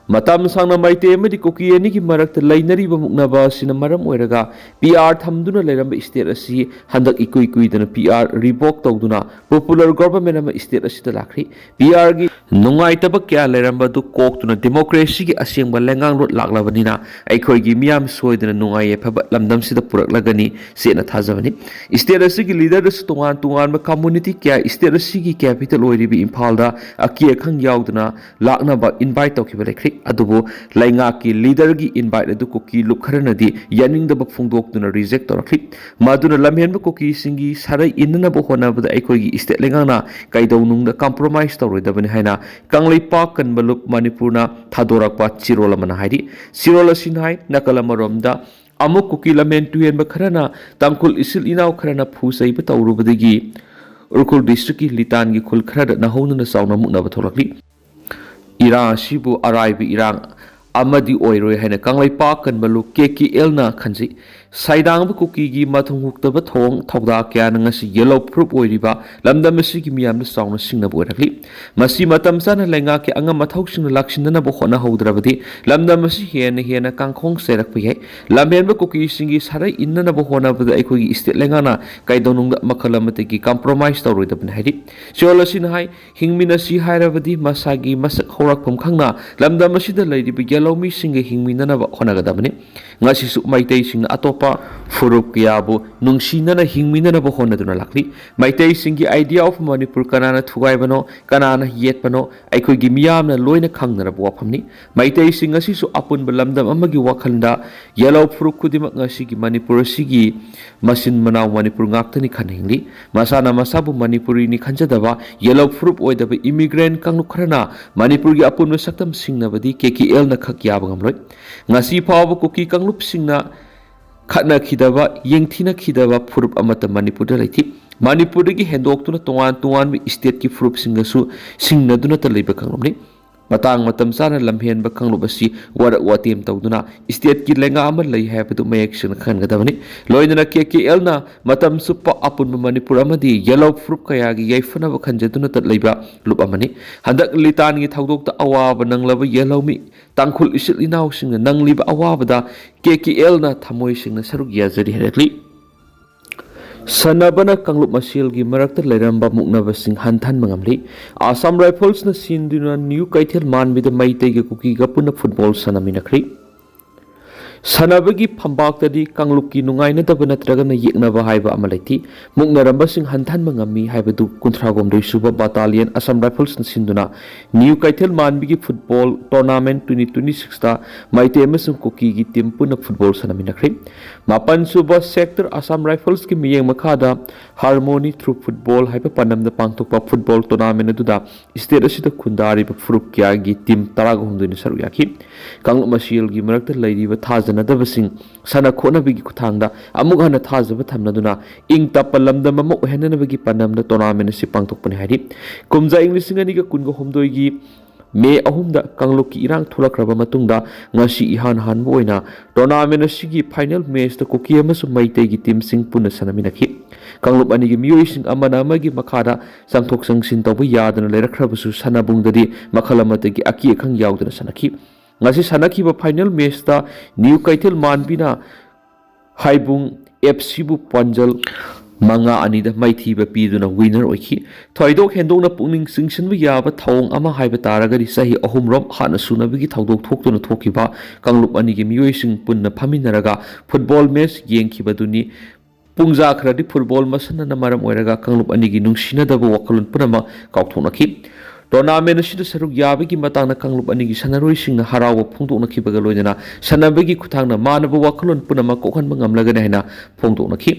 ꯃꯇꯝ ꯁꯥꯡꯅ ꯃꯩꯇꯩ ꯑꯃꯗꯤ ꯀꯨꯀꯤ ꯑꯅꯤꯒꯤ ꯃꯔꯛꯇ ꯂꯩꯅꯔꯤꯕ ꯃꯨꯛꯅꯕ ꯑꯁꯤꯅ ꯃꯔꯝ ꯑꯣꯏꯔꯒ ꯄꯤ ꯑꯥꯔ ꯊꯝꯗꯨꯅ ꯂꯩꯔꯝꯕ ꯁ꯭ꯇꯦꯠ ꯑꯁꯤ ꯍꯟꯗꯛ ꯏꯀꯨꯏ ꯀꯨꯏꯗꯅ ꯄꯤ ꯑꯥꯔ ꯔꯤꯚꯣꯛ ꯇꯧꯗꯨꯅ ꯄꯣꯄꯨꯂꯔ ꯒꯣꯚꯔꯟꯃꯦꯟ ꯑꯃ ꯁ꯭ꯇꯦꯠ ꯑꯁꯤꯗ ꯂꯥꯛꯈ꯭ꯔꯤ꯫ ꯄꯤ ꯑꯥꯔꯒꯤ ꯅꯨꯡꯉꯥꯏꯇꯕ ꯀꯌꯥ ꯂꯩꯔꯝꯕ ꯑꯗꯨ ꯀꯣꯛꯇꯨꯅ ꯗꯦꯃꯣꯀ꯭ꯔꯦꯁꯤꯒꯤ ꯑꯁꯦꯡꯕ ꯂꯩꯉꯥꯛꯂꯣꯟ ꯂꯥꯛꯂꯕꯅꯤꯅ ꯑꯩꯈꯣꯏꯒꯤ ꯃꯤꯌꯥꯝ ꯁꯣꯏꯗꯅ ꯅꯨꯡꯉꯥꯏ ꯌꯥꯏꯐꯕ ꯂꯝꯗꯝꯁꯤꯗ ꯄꯨꯔꯛꯂꯒꯅꯤ ꯆꯦꯠꯅ ꯊꯥꯖꯕꯅꯤ꯫ ꯁ꯭ꯇꯦꯠ ꯑꯁꯤꯒꯤ ꯂꯤꯗꯔꯗꯁꯨ ꯇꯣꯉꯥꯟ ꯇꯣꯉꯥꯟꯕ ꯀꯝꯃꯨꯅꯤꯇꯤ ꯀꯌꯥ ꯁ꯭ꯇꯦꯠ ꯑꯁꯤꯒꯤ ꯀꯦꯄꯤꯇꯦꯜ ꯑꯣꯏꯔꯤꯕ ꯏꯝꯐꯥꯜꯗ ꯑꯀꯤ ꯑꯈꯪ ꯌꯥꯎꯗꯅ ꯂꯥꯛꯅꯕ ꯏꯟꯚꯥꯏꯠ ꯇꯧꯈꯤꯕ ꯂꯩꯈ꯭ꯔꯦ꯫ ꯑꯗꯨꯕꯨ ꯂꯩꯉꯥꯛꯀꯤ ꯂꯤꯗꯔꯒꯤ ꯏꯟꯚꯥꯏꯠ ꯑꯗꯨ ꯀꯨꯀꯤ ꯂꯨꯞ ꯈꯔꯅꯗꯤ ꯌꯥꯅꯤꯡꯗꯕ ꯐꯣꯡꯗꯣꯛꯇꯨꯅ ꯔꯤꯖꯦꯛ ꯇꯧꯔꯛꯈꯤ꯫ ꯃꯗꯨꯅ ꯂꯝꯍꯦꯟꯕ ꯀꯨꯀꯤꯁꯤꯡꯒꯤ ꯁꯥꯔꯩ ꯏꯟꯅꯅꯕ ꯍꯣꯠꯅꯕꯗ ꯑꯩꯈꯣꯏꯒꯤ ꯁ꯭ꯇꯦꯠ ꯂꯩꯉꯥꯛꯅ ꯀꯩꯗꯧꯅꯨꯡꯗ ꯀꯝꯄ꯭ꯔꯣꯃꯥꯏꯁ ꯇꯧꯔꯣꯏꯗꯕꯅꯤ ꯍꯥꯏꯅ ꯀꯪꯂꯩꯄꯥꯛ ꯀꯟꯕ ꯂꯨꯞ ꯃꯅꯤꯄꯨꯔꯅ ꯊꯥꯗꯣꯔꯛꯄ ꯆꯦꯔꯣꯜ ꯑꯃꯅ ꯍꯥꯏꯔꯤ꯫ ꯆꯦꯔꯣꯜ ꯑꯁꯤꯅ ꯍꯥꯏ, ꯅꯥꯀꯜ ꯑꯃꯔꯣꯝꯗ ꯑꯃꯨꯛ ꯀꯨꯀꯤ ꯂꯝꯍꯦꯟ ꯇꯨꯍꯦꯟꯕ ꯈꯔꯅ ꯇꯥꯡꯈꯨꯜ ꯏꯆꯤꯜ ꯏꯅꯥꯎ ꯈꯔꯅ ꯐꯨ ꯆꯩꯕ ꯇꯧꯔꯨꯕꯗꯒꯤ ꯎꯈ꯭ꯔꯨꯜ ꯗꯤꯁꯇ꯭ꯔꯤꯛꯀꯤ ꯂꯤꯇꯥꯟꯒꯤ ꯈꯨꯜ ꯈꯔꯗ ꯅꯧꯍꯧꯅꯅ ꯆꯥꯎꯅ ꯃꯨꯛꯅꯕ ꯊꯣꯛꯂꯛꯂꯤ꯫ ꯏꯔꯥꯡ ꯑꯁꯤꯕꯨ ꯑꯔꯥꯏꯕ ꯏꯔꯥꯡ ꯑꯃꯗꯤ ꯑꯣꯏꯔꯣꯏ ꯍꯥꯏꯅ ꯀꯪꯂꯩꯄꯥꯛ ꯀꯟꯕ ꯂꯨꯞ ꯀꯦ ꯀꯦ ꯑꯦꯜꯅ ꯈꯟꯖꯩ꯫ ꯁꯥꯏꯗꯥꯡꯕ ꯀꯨꯀꯤꯒꯤ ꯃꯊꯣꯡ ꯍꯨꯛꯇꯕ ꯊꯧꯑꯣꯡ ꯊꯧꯗꯥ ꯀꯌꯥꯅ ꯉꯁꯤ ꯌꯦꯜꯂꯧ ꯐꯨꯔꯨꯞ ꯑꯣꯏꯔꯤꯕ ꯂꯝꯗꯝ ꯑꯁꯤꯒꯤ ꯃꯤꯌꯥꯝꯗ ꯆꯥꯎꯅ ꯁꯤꯡꯅꯕ ꯑꯣꯏꯔꯛꯂꯤ꯫ ꯃꯁꯤ ꯃꯇꯝ ꯆꯥꯅ ꯂꯩꯉꯥꯛꯀꯤ ꯑꯉꯝ ꯑꯊꯧꯁꯤꯡꯅ ꯂꯥꯛꯁꯤꯟꯅꯅꯕ ꯍꯣꯠꯅꯍꯧꯗ꯭ꯔꯕꯗꯤ ꯂꯝꯗꯝ ꯑꯁꯤ ꯍꯦꯟꯅ ꯍꯦꯟꯅ ꯀꯥꯡꯈꯣꯡ ꯆꯩꯔꯛꯄ ꯌꯥꯏ꯫ ꯂꯝꯍꯦꯟꯕ ꯀꯨꯀꯤꯁꯤꯡꯒꯤ ꯁꯔꯩ ꯏꯟꯅꯅꯕ ꯍꯣꯠꯅꯕꯗ ꯑꯩꯈꯣꯏꯒꯤ ꯏꯁꯇꯦꯠ ꯂꯩꯉꯥꯛꯅ ꯀꯩꯗꯧꯅꯨꯡꯗ ꯃꯈꯜ ꯑꯃꯠꯇꯒꯤ ꯀꯝꯄ꯭ꯔꯣꯃꯥꯏꯁ ꯇꯧꯔꯣꯏꯗꯕꯅꯤ ꯍꯥꯏꯔꯤ꯫ ꯁꯤꯑꯣꯜ ꯑꯁꯤꯅ ꯍꯥꯏ, ꯍꯤꯡꯃꯤꯟꯅꯁꯤ ꯍꯥꯏꯔꯕꯗꯤ ꯃꯁꯥꯒꯤ ꯃꯁꯛ ꯍꯧꯔꯛꯐꯝ ꯈꯪꯅ ꯂꯝꯗꯝ ꯑꯁꯤꯗ ꯂꯩꯔꯤꯕ ꯌꯦꯜꯍꯧꯃꯤꯁꯤꯡꯒ ꯍꯤꯡꯃꯤꯟꯅꯅꯕ ꯍꯣꯠꯅꯒꯗꯕꯅꯤ꯫ ꯉꯁꯤꯁꯨ ꯃꯩꯇꯩꯁꯤꯡꯅ ꯑꯇꯣꯞꯄ ꯐꯨꯔꯨꯞ ꯀꯌꯥꯕꯨ ꯅꯨꯡꯁꯤꯅꯅ ꯍꯤꯡꯃꯤꯟꯅꯅꯕ ꯍꯣꯠꯅꯗꯨꯅ ꯂꯥꯛꯂꯤ꯫ ꯃꯩꯇꯩꯁꯤꯡꯒꯤ idea of ꯃꯅꯤꯄꯨꯔ ꯀꯅꯥꯅ ꯊꯨꯒꯥꯏꯕꯅꯣ, ꯀꯅꯥꯅ ꯌꯦꯠꯄꯅꯣ, ꯑꯩꯈꯣꯏꯒꯤ ꯃꯤꯌꯥꯝꯅ ꯂꯣꯏꯅ ꯈꯪꯅꯔꯕ ꯋꯥꯐꯝꯅꯤ꯫ ꯃꯩꯇꯩꯁꯤꯡ ꯑꯁꯤꯁꯨ ꯑꯄꯨꯟꯕ ꯂꯝꯗꯝ ꯑꯃꯒꯤ ꯋꯥꯈꯜꯗ ꯌꯦꯜꯍꯧ ꯐꯨꯔꯨꯞ ꯈꯨꯗꯤꯡꯃꯛ ꯉꯁꯤꯒꯤ ꯃꯅꯤꯄꯨꯔ ꯑꯁꯤꯒꯤ ꯃꯆꯤꯟ ꯃꯅꯥꯎ ꯃꯅꯤꯄꯨꯔ ꯉꯥꯛꯇꯅꯤ ꯈꯟꯅ ꯍꯤꯡꯂꯤ꯫ ꯃꯁꯥꯅ ꯃꯁꯥꯕꯨ ꯃꯅꯤꯄꯨꯔꯤꯅꯤ ꯈꯟꯖꯗꯕ ꯌꯦꯜꯍꯧ ꯐꯨꯔꯨꯞ ꯑꯣꯏꯗꯕ immigrant ꯀꯥꯡꯂꯨꯞ ꯈꯔꯅ ꯃꯅꯤꯄꯨꯔꯒꯤ ꯑꯄꯨꯟꯕ ꯁꯛꯇꯝ ꯁꯤꯡꯅꯕꯗꯤ ꯀꯦ ꯀꯦ ꯑꯦꯜꯅ ꯈꯛ ꯌꯥꯕ ꯉꯝꯂꯣꯏ꯫ ꯉꯁꯤ ꯐꯥꯎꯕ ꯀꯨꯀꯤ ꯀꯥꯡꯂꯨꯞꯁꯤꯡꯅ ꯈꯠꯅꯈꯤꯗꯕ, ꯌꯦꯡꯊꯤꯅꯈꯤꯗꯕ ꯐꯨꯔꯨꯞ ꯑꯃꯠꯇ ꯃꯅꯤꯄꯨꯔꯗ ꯂꯩꯇꯦ꯫ ꯃꯅꯤꯄꯨꯔꯗꯒꯤ ꯍꯦꯟꯗꯣꯛꯇꯨꯅ ꯇꯣꯉꯥꯟ ꯇꯣꯉꯥꯟꯕ ꯏꯁꯇꯦꯠꯀꯤ ꯐꯨꯔꯨꯞꯁꯤꯡꯒꯁꯨ ꯁꯤꯡꯅꯗꯨꯅꯇ ꯂꯩꯕ ꯀꯥꯡꯂꯨꯞꯅꯤ꯫ ꯃꯇꯥꯡ ꯃꯇꯝ ꯆꯥꯅ ꯂꯝꯍꯦꯟꯕ ꯀꯥꯡꯂꯨꯞ ꯑꯁꯤ ꯋꯥꯔꯛ ꯋꯥꯇꯦꯝ ꯇꯧꯗꯨꯅ ꯏꯁꯇꯦꯠꯀꯤ ꯂꯩꯉꯥꯛ ꯑꯃ ꯂꯩ ꯍꯥꯏꯕꯗꯨ ꯃꯌꯦꯛ ꯁꯦꯡꯅ ꯈꯪꯒꯗꯕꯅꯤ꯫ ꯂꯣꯏꯅꯅ ꯀꯦ ꯀꯦ ꯑꯦꯜꯅ ꯃꯇꯝ ꯆꯨꯞꯄ ꯑꯄꯨꯟꯕ ꯃꯅꯤꯄꯨꯔ ꯑꯃꯗꯤ ꯌꯦꯜꯍꯧ ꯐꯨꯔꯨꯞ ꯀꯌꯥꯒꯤ ꯌꯥꯏꯐꯅꯕ ꯈꯟꯖꯗꯨꯅꯇ ꯂꯩꯕ ꯂꯨꯞ ꯑꯃꯅꯤ꯫ ꯍꯟꯗꯛ ꯂꯤꯇꯥꯟꯒꯤ ꯊꯧꯗꯣꯛꯇ ꯑꯋꯥꯕ ꯅꯪꯂꯕ ꯌꯦꯜꯍꯧꯃꯤ ꯇꯥꯡꯈꯨꯜ ꯏꯆꯤꯜ ꯏꯅꯥꯎꯁꯤꯡꯅ ꯅꯪꯂꯤꯕ ꯑꯋꯥꯕꯗ ꯀꯦ ꯀꯦ ꯑꯦꯜꯅ ꯊꯃꯣꯏ ꯁꯦꯡꯅ ꯁꯔꯨꯛ ꯌꯥꯖꯔꯤ ꯍꯥꯏꯔꯛꯂꯤ꯫ ꯁꯥꯟꯅꯕꯅ ꯀꯥꯡꯂꯨꯞ ꯃꯁꯦꯜꯒꯤ ꯃꯔꯛꯇ ꯂꯩꯔꯝꯕ ꯃꯨꯛꯅꯕꯁꯤꯡ ꯍꯟꯊꯍꯟꯕ ꯉꯝꯂꯤ꯫ ꯑꯁꯥꯝ ꯔꯥꯏꯐꯜꯁꯅ ꯁꯤꯟꯗꯨꯅ ꯅ꯭ꯌꯨ ꯀꯩꯊꯦꯜ ꯃꯥꯟꯕꯤꯗ ꯃꯩꯇꯩꯒ ꯀꯨꯀꯤꯒ ꯄꯨꯟꯅ ꯐꯨꯠꯕꯣꯜ ꯁꯥꯟꯅꯃꯤꯟꯅꯈ꯭ꯔꯤ꯫ ꯁꯥꯟꯅꯕꯒꯤ ꯐꯝꯄꯥꯛꯇꯗꯤ ꯀꯥꯡꯂꯨꯞꯀꯤ ꯅꯨꯡꯉꯥꯏꯅꯗꯕ ꯅꯠꯇ꯭ꯔꯒꯅ ꯌꯦꯛꯅꯕ ꯍꯥꯏꯕ ꯑꯃ ꯂꯩꯇꯦ꯫ ꯃꯨꯛꯅꯔꯝꯕꯁꯤꯡ ꯍꯟꯊꯍꯟꯕ ꯉꯝꯃꯤ ꯍꯥꯏꯕꯗꯨ ꯀꯨꯟꯊ꯭ꯔꯥꯍꯨꯝꯗꯣꯏ ꯁꯨꯕ ꯕꯥꯇꯥꯂꯤꯌꯟ ꯑꯁꯥꯝ ꯔꯥꯏꯐꯜꯁꯅ ꯁꯤꯟꯗꯨꯅ ꯅ꯭ꯌꯨ ꯀꯩꯊꯦꯜ ꯃꯥꯟꯕꯤꯒꯤ ꯐꯨꯠꯕꯣꯜ ꯇꯣꯔꯅꯥꯃꯦꯟꯠ ꯇ꯭ꯋꯦꯟꯇꯤ ꯇ꯭ꯋꯦꯟꯇꯤ ꯁꯤꯛꯁꯇ ꯃꯩꯇꯩ ꯑꯃꯁꯨꯡ ꯀꯨꯀꯤꯒꯤ ꯇꯤꯝ ꯄꯨꯟꯅ ꯐꯨꯠꯕꯣꯜ ꯁꯥꯟꯅꯃꯤꯟꯅꯈ꯭ꯔꯦ꯫ ꯃꯥꯄꯟ ꯁꯨꯕ ꯁꯦꯛꯇꯔ ꯑꯁꯥꯝ ꯔꯥꯏꯐꯜꯁꯀꯤ ꯃꯤꯠꯌꯦꯡ ꯃꯈꯥꯗ ꯍꯥꯔꯃꯣꯅꯤ ꯊ꯭ꯔꯨ ꯐꯨꯠꯕꯣꯜ ꯍꯥꯏꯕ ꯄꯥꯟꯗꯝꯗ ꯄꯥꯡꯊꯣꯛꯄ ꯐꯨꯠꯕꯣꯜ ꯇꯣꯔꯅꯥꯃꯦꯟꯠ ꯑꯗꯨꯗ ꯏꯁꯇꯦꯠ ꯑꯁꯤꯗ ꯈꯨꯟꯗꯥꯔꯤꯕ ꯐꯨꯔꯨꯞ ꯀꯌꯥꯒꯤ ꯇꯤꯝ ꯇꯔꯥꯒ ꯍꯨꯝꯗꯣꯏꯅ ꯁꯔꯨꯛ ꯌꯥꯈꯤ꯫ ꯀꯥꯡꯂꯨꯞ ꯃꯁꯦꯜꯒꯤ ꯃꯔꯛꯇ ꯂꯩꯔꯤꯕ ꯊꯥꯖ ꯁꯥꯟꯅꯗꯕꯁꯤꯡ ꯁꯥꯟꯅ ꯈꯣꯠꯅꯕꯒꯤ ꯈꯨꯠꯊꯥꯡꯗ ꯑꯃꯨꯛ ꯍꯟꯅ ꯊꯥꯖꯕ ꯊꯝꯅꯗꯨꯅ ꯏꯪ ꯇꯞꯄ ꯂꯝꯗꯝ ꯑꯃ ꯑꯣꯏꯍꯟꯅꯅꯕꯒꯤ ꯄꯥꯟꯗꯝꯗ tournament ꯑꯁꯤ ꯄꯥꯡꯊꯣꯛꯄꯅꯤ ꯍꯥꯏꯔꯤ꯫ ꯀꯨꯝꯖꯥ ꯏꯪ ꯂꯤꯁꯤꯡ ꯑꯅꯤꯒ ꯀꯨꯟꯒ ꯍꯨꯝꯗꯣꯏꯒꯤ ꯃꯦ ꯑꯍꯨꯝꯗ ꯀꯥꯡꯂꯨꯞꯀꯤ ꯏꯔꯥꯡ ꯊꯣꯛꯂꯛꯈ꯭ꯔꯕ ꯃꯇꯨꯡꯗ ꯉꯁꯤ ꯏꯍꯥꯟ ꯍꯥꯟꯕ ꯑꯣꯏꯅ tournament ꯑꯁꯤꯒꯤ final matchꯇ ꯀꯨꯀꯤ ꯑꯃꯁꯨꯡ ꯃꯩꯇꯩꯒꯤ teamꯁꯤꯡ ꯄꯨꯟꯅ ꯁꯥꯟꯅꯃꯤꯟꯅꯈꯤ꯫ ꯀꯥꯡꯂꯨꯞ ꯑꯅꯤꯒꯤ ꯃꯤꯑꯣꯏꯁꯤꯡ ꯑꯃꯅ ꯑꯃꯒꯤ ꯃꯈꯥꯗ ꯆꯪꯊꯣꯛ ꯆꯪꯁꯤꯟ ꯇꯧꯕ ꯌꯥꯗꯅ ꯂꯩꯔꯛꯈ꯭ꯔꯕꯁꯨ ꯁꯥꯟꯅꯕꯨꯡꯗꯗꯤ ꯃꯈꯜ ꯑꯃꯠꯇꯒꯤ ꯑꯀꯤ ꯑꯈꯪ ꯌꯥꯎꯗꯅ ꯁꯥꯟꯅꯈꯤ꯫ ꯉꯁꯤ ꯁꯥꯟꯅꯈꯤꯕ final matchꯇ ꯅ꯭ꯌꯨ ꯀꯩꯊꯦꯜ ꯃꯥꯟꯕꯤꯅ ꯍꯥꯏꯕꯨꯡ ꯑꯦꯐ ꯁꯤꯕꯨ ꯄꯥꯟꯖꯜ ꯃꯉꯥ ꯑꯅꯤꯗ ꯃꯥꯏꯊꯤꯕ ꯄꯤꯗꯨꯅ winner ꯑꯣꯏꯈꯤ꯫ ꯊꯣꯏꯗꯣꯛ ꯍꯦꯟꯗꯣꯛꯅ ꯄꯨꯛꯅꯤꯡ ꯆꯤꯡꯁꯤꯟꯕ ꯌꯥꯕ ꯊꯧꯑꯣꯡ ꯑꯃ ꯍꯥꯏꯕ ꯇꯥꯔꯒꯗꯤ ꯆꯍꯤ ꯑꯍꯨꯝꯔꯣꯝ ꯍꯥꯟꯅ ꯁꯨꯅꯕꯒꯤ ꯊꯧꯗꯣꯛ ꯊꯣꯛꯇꯨꯅ ꯊꯣꯛꯈꯤꯕ ꯀꯥꯡꯂꯨꯞ ꯑꯅꯤꯒꯤ ꯃꯤꯑꯣꯏꯁꯤꯡ ꯄꯨꯟꯅ ꯐꯝꯃꯤꯟꯅꯔꯒ football match ꯌꯦꯡꯈꯤꯕꯗꯨꯅꯤ꯫ ꯄꯨꯡꯖꯥ ꯈꯔꯗꯤ football ꯃꯁꯥꯟꯅꯅ ꯃꯔꯝ ꯑꯣꯏꯔꯒ ꯀꯥꯡꯂꯨꯞ ꯑꯅꯤꯒꯤ ꯅꯨꯡꯁꯤꯅꯗꯕ ꯋꯥꯈꯜꯂꯣꯟ ꯄꯨꯝꯅꯃꯛ ꯀꯥꯎꯊꯣꯛꯅꯈꯤ꯫ Tournament ꯑꯁꯤꯗ ꯁꯔꯨꯛ ꯌꯥꯕꯒꯤ ꯃꯇꯥꯡꯗ ꯀꯥꯡꯂꯨꯞ ꯑꯅꯤꯒꯤ ꯁꯥꯟꯅꯔꯣꯏꯁꯤꯡꯅ ꯍꯔꯥꯎꯕ ꯐꯣꯡꯗꯣꯛꯅꯈꯤꯕꯒ ꯂꯣꯏꯅꯅ ꯁꯥꯟꯅꯕꯒꯤ ꯈꯨꯠꯊꯥꯡꯅ ꯃꯥꯟꯅꯕ ꯋꯥꯈꯜꯂꯣꯟ ꯄꯨꯝꯅꯃꯛ ꯀꯣꯛꯍꯟꯕ ꯉꯝꯂꯒꯅꯤ ꯍꯥꯏꯅ ꯐꯣꯡꯗꯣꯛꯅꯈꯤ꯫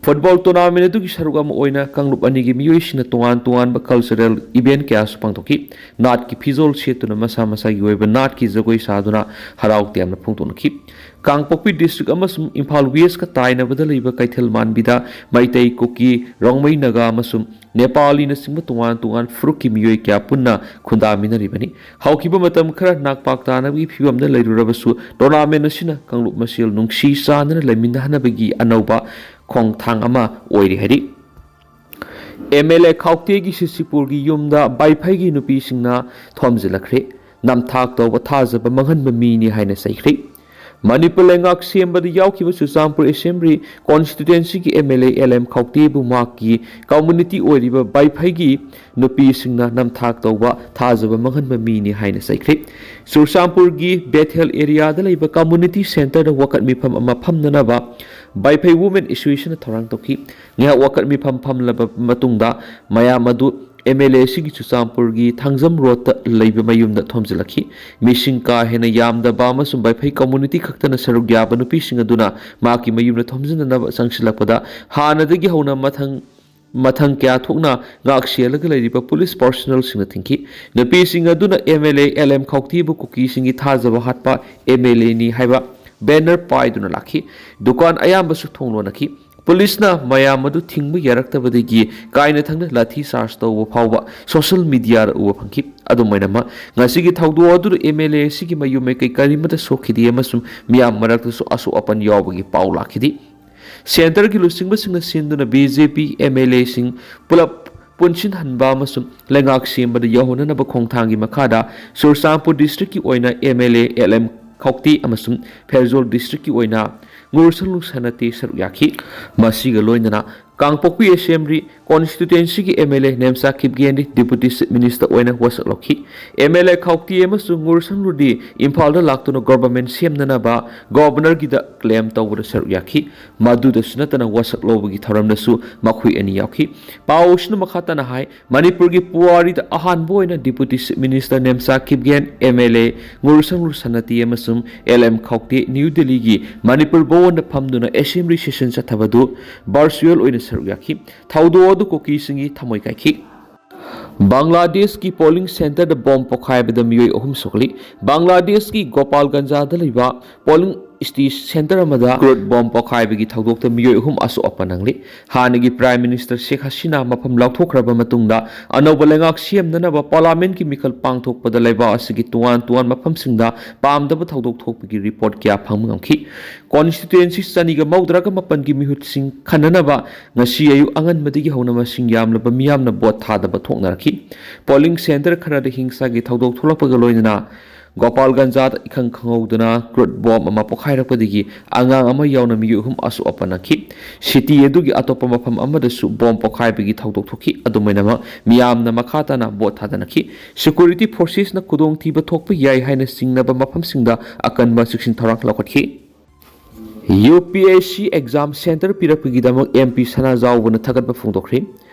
Football tournament ꯑꯗꯨꯒꯤ ꯁꯔꯨꯛ ꯑꯃ ꯑꯣꯏꯅ ꯀꯥꯡꯂꯨꯞ ꯑꯅꯤꯒꯤ ꯃꯤꯑꯣꯏꯁꯤꯡꯅ ꯇꯣꯉꯥꯟ ꯇꯣꯉꯥꯟꯕ cultural event ꯀꯌꯥꯁꯨ ꯄꯥꯡꯊꯣꯛꯈꯤ꯫ ꯅꯥꯠꯀꯤ ꯐꯤꯖꯣꯜ ꯁꯦꯠꯇꯨꯅ ꯃꯁꯥ ꯃꯁꯥꯒꯤ ꯑꯣꯏꯕ ꯅꯥꯠꯀꯤ ꯖꯒꯣꯏ ꯁꯥꯗꯨꯅ ꯍꯔꯥꯎ ꯇꯌꯥꯝꯅ ꯐꯣꯡꯗꯣꯛꯅꯈꯤ꯫ ꯀꯥꯡꯄꯣꯛꯄꯤ district ꯑꯃꯁꯨꯡ ꯏꯝꯐꯥꯜ Westꯀ ꯇꯥꯏꯅꯕꯗ ꯂꯩꯕ ꯀꯩꯊꯦꯜ ꯃꯥꯟꯕꯤꯗ ꯃꯩꯇꯩ, ꯀꯨꯀꯤ, ꯔꯣꯡꯃꯩ, ꯅꯥꯒꯥ ꯑꯃꯁꯨꯡ ꯅꯦꯄꯥꯂꯤꯅꯆꯤꯡꯕ ꯇꯣꯉꯥꯟ ꯇꯣꯉꯥꯟ ꯐꯨꯔꯨꯞꯀꯤ ꯃꯤꯑꯣꯏ ꯀꯌꯥ ꯄꯨꯟꯅ ꯈꯨꯟꯗꯥꯃꯤꯟꯅꯔꯤꯕꯅꯤ꯫ ꯍꯧꯈꯤꯕ ꯃꯇꯝ ꯈꯔ ꯅꯥꯛꯄꯥꯛ ꯇꯥꯅꯕꯒꯤ ꯐꯤꯕꯝꯗ ꯂꯩꯔꯨꯔꯕꯁꯨ tournament ꯑꯁꯤꯅ ꯀꯥꯡꯂꯨꯞ ꯃꯁꯦꯜ ꯅꯨꯡꯁꯤ ꯆꯥꯟꯅꯅ ꯂꯩꯃꯤꯟꯅꯍꯟꯅꯕꯒꯤ ꯑꯅꯧꯕ ꯈꯣꯡꯊꯥꯡ ꯑꯃ ꯑꯣꯏꯔꯤ ꯍꯥꯏꯔꯤ꯫ ꯑꯦꯝ ꯑꯦꯜ ꯑꯦ ꯈꯥꯎꯇꯦꯒꯤ ꯁꯤꯁꯤꯄꯨꯔꯒꯤ ꯌꯨꯝꯗ ꯕꯥꯏꯐꯩꯒꯤ ꯅꯨꯄꯤꯁꯤꯡꯅ ꯊꯣꯝꯖꯤꯜꯂꯛꯈ꯭ꯔꯦ꯫ ꯅꯝꯊꯥꯛ ꯇꯧꯕ ꯊꯥꯖꯕ ꯃꯥꯡꯍꯟꯕ ꯃꯤꯅꯤ ꯍꯥꯏꯅ ꯆꯩꯈ꯭ꯔꯦ꯫ ꯃꯅꯤꯄꯨꯔ ꯂꯩꯉꯥꯛ ꯁꯦꯝꯕꯗ ꯌꯥꯎꯈꯤꯕ ꯆꯨꯔꯆꯥꯟꯄꯨꯔ Assembly constituencyꯒꯤ M L A L M ꯈꯥꯎꯇꯦꯕꯨ ꯃꯍꯥꯛꯀꯤ community ꯑꯣꯏꯔꯤꯕ ꯕꯥꯏꯐꯩꯒꯤ ꯅꯨꯄꯤꯁꯤꯡꯅ ꯅꯝꯊꯥꯛ ꯇꯧꯕ ꯊꯥꯖꯕ ꯃꯥꯡꯍꯟꯕ ꯃꯤꯅꯤ ꯍꯥꯏꯅ ꯆꯩꯈ꯭ꯔꯦ꯫ ꯆꯨꯔꯆꯥꯟꯄꯨꯔꯒꯤ ꯕꯦꯊꯦꯜ areaꯗ ꯂꯩꯕ community centreꯗ ꯋꯥꯀꯠ ꯃꯤꯐꯝ ꯑꯃ ꯐꯝꯅꯅꯕ ꯕꯥꯏꯐꯩ Women Associationꯅ ꯊꯧꯔꯥꯡ ꯇꯧꯈꯤ꯫ ꯉꯥꯏꯍꯥꯛ ꯋꯥꯀꯠ ꯃꯤꯐꯝ ꯐꯝꯂꯕ ꯃꯇꯨꯡꯗ ꯃꯌꯥꯝ ꯑꯗꯨ ꯑꯦꯝ ꯑꯦꯜ ꯑꯦ ꯑꯁꯤꯒꯤ ꯆꯨꯔꯆꯥꯟꯄꯨꯔꯒꯤ ꯊꯥꯡꯖꯝ ꯔꯣꯗꯇ ꯂꯩꯕ ꯃꯌꯨꯝꯗ ꯊꯣꯝꯖꯤꯜꯂꯛꯈꯤ꯫ ꯃꯤꯁꯤꯡ ꯀꯥ ꯍꯦꯟꯅ ꯌꯥꯝꯗꯕ ꯑꯃꯁꯨꯡ ꯕꯥꯏꯐꯩ community ꯈꯛꯇꯅ ꯁꯔꯨꯛ ꯌꯥꯕ ꯅꯨꯄꯤꯁꯤꯡ ꯑꯗꯨꯅ ꯃꯍꯥꯛꯀꯤ ꯃꯌꯨꯝꯗ ꯊꯣꯝꯖꯤꯟꯅꯅꯕ ꯆꯪꯁꯤꯜꯂꯛꯄꯗ ꯍꯥꯟꯅꯗꯒꯤ ꯍꯧꯅ ꯃꯊꯪ ꯃꯊꯪ ꯀꯌꯥ ꯊꯣꯛꯅ ꯉꯥꯛ ꯁꯦꯜꯂꯒ ꯂꯩꯔꯤꯕ police personnelꯁꯤꯡꯅ ꯊꯤꯡꯈꯤ꯫ ꯅꯨꯄꯤꯁꯤꯡ ꯑꯗꯨꯅ M L A L M ꯈꯥꯎꯇꯤꯕꯨ ꯀꯨꯀꯤꯁꯤꯡꯒꯤ ꯊꯥꯖꯕ ꯍꯥꯠꯄ ꯑꯦꯝ ꯑꯦꯜ ꯑꯦꯅꯤ ꯍꯥꯏꯕ ꯕꯦꯅꯔ ꯄꯥꯏꯗꯨꯅ ꯂꯥꯛꯈꯤ꯫ ꯗꯨꯀꯥꯟ ꯑꯌꯥꯝꯕꯁꯨ ꯊꯣꯡ ꯂꯣꯟꯅꯈꯤ꯫ ꯄꯨꯂꯤꯁꯅ ꯃꯌꯥꯝ ꯑꯗꯨ ꯊꯤꯡꯕ ꯌꯥꯔꯛꯇꯕꯗꯒꯤ ꯀꯥꯏꯅ ꯊꯪꯅ ꯂꯥꯊꯤ ꯆꯥꯔꯖ ꯇꯧꯕ ꯐꯥꯎꯕ ꯁꯣꯁꯤꯌꯦꯜ ꯃꯤꯗꯤꯌꯥꯗ ꯎꯕ ꯐꯪꯈꯤ꯫ ꯑꯗꯨꯝ ꯑꯣꯏꯅꯃꯛ, ꯉꯁꯤꯒꯤ ꯊꯧꯗꯣꯛ ꯑꯗꯨꯗ ꯑꯦꯝ ꯑꯦꯜ ꯑꯦ ꯑꯁꯤꯒꯤ ꯃꯌꯨꯝ ꯃꯀꯩ ꯀꯔꯤꯃꯠꯇ ꯁꯣꯛꯈꯤꯗꯦ ꯑꯃꯁꯨꯡ ꯃꯤꯌꯥꯝ ꯃꯔꯛꯇꯁꯨ ꯑꯁꯣꯛ ꯑꯄꯟ ꯌꯥꯎꯕꯒꯤ ꯄꯥꯎ ꯂꯥꯛꯈꯤꯗꯦ꯫ ꯁꯦꯟꯇꯔꯒꯤ ꯂꯨꯆꯤꯡꯕꯁꯤꯡꯅ ꯁꯤꯟꯗꯨꯅ B J P M L ꯑꯦꯁꯤꯡ ꯄꯨꯂꯞ ꯄꯨꯟꯁꯤꯟꯍꯟꯕ ꯑꯃꯁꯨꯡ ꯂꯩꯉꯥꯛ ꯁꯦꯝꯕꯗ ꯌꯧꯍꯟꯅꯅꯕ ꯈꯣꯡꯊꯥꯡꯒꯤ ꯃꯈꯥꯗ ꯆꯨꯔꯆꯥꯟꯄꯨꯔ ꯗꯤꯁꯇ꯭ꯔꯤꯛꯀꯤ ꯑꯣꯏꯅ M L A L M Khaute ꯑꯃꯁꯨꯡ ꯐꯦꯔꯖꯣꯜ ꯗꯤꯁꯇ꯭ꯔꯤꯛꯀꯤ ꯑꯣꯏꯅ ꯉꯨꯔꯁꯪꯂꯨ ꯁꯅꯥꯇꯦ ꯁꯔꯨꯛ ꯌꯥꯈꯤ꯫ ꯃꯁꯤꯒ ꯂꯣꯏꯅꯅ ꯀꯥꯡꯄꯣꯛꯄꯤ ꯑꯦꯁꯦꯝꯕ꯭ꯂꯤ ꯀꯣꯟꯁꯇꯤꯇ꯭ꯋꯦꯟꯁꯤꯒꯤ ꯑꯦꯝ ꯑꯦꯜ ꯑꯦ ꯅꯦꯝꯆꯥ ꯀꯤꯞꯒꯦꯟꯗꯤ ꯗꯤꯄꯨꯇꯤ ꯆꯤꯐ ꯃꯤꯅꯤꯁꯇꯔ ꯑꯣꯏꯅ ꯋꯥꯁꯛ ꯂꯧꯈꯤ꯫ ꯑꯦꯝ ꯑꯦꯜ ꯑꯦ ꯈꯧꯇꯦ ꯑꯃꯁꯨꯡ ꯉꯨꯔꯁꯪꯂꯨꯗꯤ ꯏꯝꯐꯥꯜꯗ ꯂꯥꯛꯇꯨꯅ ꯒꯣꯚꯔꯟꯃꯦꯟꯠ ꯁꯦꯝꯅꯅꯕ ꯒꯣꯚꯔꯅꯔꯒꯤꯗ ꯀ꯭ꯂꯦꯝ ꯇꯧꯕꯗ ꯁꯔꯨꯛ ꯌꯥꯈꯤ꯫ ꯃꯗꯨꯗꯁꯨ ꯅꯠꯇꯅ ꯋꯥꯁꯛ ꯂꯧꯕꯒꯤ ꯊꯧꯔꯝꯗꯁꯨ ꯃꯈꯣꯏ ꯑꯅꯤ ꯌꯥꯎꯈꯤ꯫ ꯄꯥꯎ ꯑꯁꯤꯅ ꯃꯈꯥ ꯇꯥꯅ ꯍꯥꯏ, ꯃꯅꯤꯄꯨꯔꯒꯤ ꯄꯨꯋꯥꯔꯤꯗ ꯑꯍꯥꯟꯕ ꯑꯣꯏꯅ deputy chief minister Nemcha Kipgen, M L A Ngursanglur Sanate ꯑꯃꯁꯨꯡ ꯑꯦꯜ ꯑꯦꯝ ꯈꯧꯇꯦ ꯅ꯭ꯌꯨ ꯗꯤꯜꯂꯤꯒꯤ ꯃꯅꯤꯄꯨꯔ ꯚꯋꯟꯗ ꯐꯝꯗꯨꯅ ꯑꯦꯁꯦꯝꯕ꯭ꯂꯤ ꯁꯦꯁꯟ ꯆꯠꯊꯕꯗꯨ ꯚꯔꯆꯨꯑꯦꯜ ꯑꯣꯏꯅ ꯁꯔꯨꯛ ꯌꯥꯈꯤ꯫ ꯊꯧꯗꯣꯛ ꯑꯗꯨ ꯀꯨꯀꯤꯁꯤꯡꯒꯤ ꯊꯃꯣꯏ ꯀꯥꯏꯈꯤ꯫ ꯕꯪꯒ꯭ꯂꯥꯗꯦꯁꯀꯤ ꯄꯣꯂꯤꯡ ꯁꯦꯟꯇꯔꯗ ꯕꯣꯝ ꯄꯣꯈꯥꯏꯕꯗ ꯃꯤꯑꯣꯏ ꯑꯍꯨꯝ ꯁꯣꯛꯂꯤ꯫ ꯕꯪꯒ꯭ꯂꯥꯗꯦꯁꯀꯤ ꯒꯣꯄꯥꯜꯒꯟꯖꯥꯗ ꯂꯩꯕ ꯄꯣꯂꯤꯡ ꯁ꯭ꯇꯦ-, ꯁꯦꯟꯇꯔ ꯑꯃꯗ ꯀ꯭ꯔꯨꯗ ꯕꯣꯝ ꯄꯣꯈꯥꯏꯕꯒꯤ ꯊꯧꯗꯣꯛꯇ ꯃꯤꯑꯣꯏ ꯑꯍꯨꯝ ꯑꯁꯣꯛ ꯑꯄꯟ ꯅꯪꯂꯤ꯫ ꯍꯥꯟꯅꯒꯤ ꯄ꯭ꯔꯥꯏꯝ ꯃꯤꯅꯤꯁꯇꯔ ꯁꯦꯈ ꯍꯁꯤꯅꯥ ꯃꯐꯝ ꯂꯥꯎꯊꯣꯛꯈ꯭ꯔꯕ ꯃꯇꯨꯡꯗ ꯑꯅꯧꯕ ꯂꯩꯉꯥꯛ ꯁꯦꯝꯅꯅꯕ ꯄꯥꯔꯂꯥꯃꯦꯟꯠꯀꯤ ꯃꯤꯈꯜ ꯄꯥꯡꯊꯣꯛꯄꯗ ꯂꯩꯕꯥꯛ ꯑꯁꯤꯒꯤ ꯇꯣꯉꯥꯟ ꯇꯣꯉꯥꯟꯕ ꯃꯐꯝꯁꯤꯡꯗ ꯄꯥꯝꯗꯕ ꯊꯧꯗꯣꯛ ꯊꯣꯛꯄꯒꯤ ꯔꯤꯄꯣꯔꯠ ꯀꯌꯥ ꯐꯪꯕ ꯉꯝꯈꯤ꯫ ꯀꯣꯟꯁꯇꯤꯇ꯭ꯋꯦꯟꯁꯤ ꯆꯅꯤꯒ ꯃꯧꯗ꯭ꯔꯥꯒ ꯃꯥꯄꯟꯒꯤ ꯃꯤꯍꯨꯠꯁꯤꯡ ꯈꯟꯅꯅꯕ ꯉꯁꯤ ꯑꯌꯨꯛ ꯑꯉꯟꯕꯗꯒꯤ ꯍꯧꯅ ꯃꯁꯤꯡ ꯌꯥꯝꯂꯕ ꯃꯤꯌꯥꯝꯅ ꯚꯣꯠ ꯊꯥꯗꯕ ꯊꯣꯛꯅꯔꯛꯈꯤ꯫ ꯄꯣꯂꯤꯡ ꯁꯦꯟꯇꯔ ꯈꯔꯗ ꯍꯤꯡꯁꯥꯒꯤ ꯊꯧꯗꯣꯛ ꯊꯣꯛꯂꯛꯄꯒ ꯂꯣꯏꯅꯅ ꯒꯣꯄꯥꯜꯒꯟꯖꯥꯗ ꯏꯈꯪ ꯈꯪꯍꯧꯗꯅ ꯀ꯭ꯔꯨꯗ ꯕꯣꯝ ꯑꯃ ꯄꯣꯈꯥꯏꯔꯛꯄꯗꯒꯤ ꯑꯉꯥꯡ ꯑꯃ ꯌꯥꯎꯅ ꯃꯤꯑꯣꯏ ꯑꯍꯨꯝ ꯑꯁꯣꯛ ꯑꯄꯟ ꯅꯪꯈꯤ꯫ ꯁꯤꯇꯤ ꯑꯗꯨꯒꯤ ꯑꯇꯣꯞꯄ ꯃꯐꯝ ꯑꯃꯗꯁꯨ ꯕꯣꯝ ꯄꯣꯈꯥꯏꯕꯒꯤ ꯊꯧꯗꯣꯛ ꯊꯣꯛꯈꯤ꯫ ꯑꯗꯨꯝ ꯑꯣꯏꯅꯃꯛ, ꯃꯤꯌꯥꯝꯅ ꯃꯈꯥ ꯇꯥꯅ ꯚꯣꯠ ꯊꯥꯗꯅꯈꯤ꯫ ꯁꯦꯀ꯭ꯌꯨꯔꯤꯇꯤ ꯐꯣꯔꯁꯦꯁꯅ ꯈꯨꯗꯣꯡꯊꯤꯕ ꯊꯣꯛꯄ ꯌꯥꯏ ꯍꯥꯏꯅ ꯆꯤꯡꯅꯕ ꯃꯐꯝꯁꯤꯡꯗ ꯑꯀꯟꯕ ꯆꯦꯛꯁꯤꯟ ꯊꯧꯔꯥꯡ ꯂꯧꯈꯠꯈꯤ꯫ U P S C exam centre ꯄꯤꯔꯛꯄꯒꯤꯗꯃꯛ ꯑꯦꯝ ꯄꯤ ꯁꯅꯥꯖꯥꯎꯕꯅ ꯊꯥꯒꯠꯄ ꯐꯣꯡꯗꯣꯛꯈ꯭ꯔꯦ꯫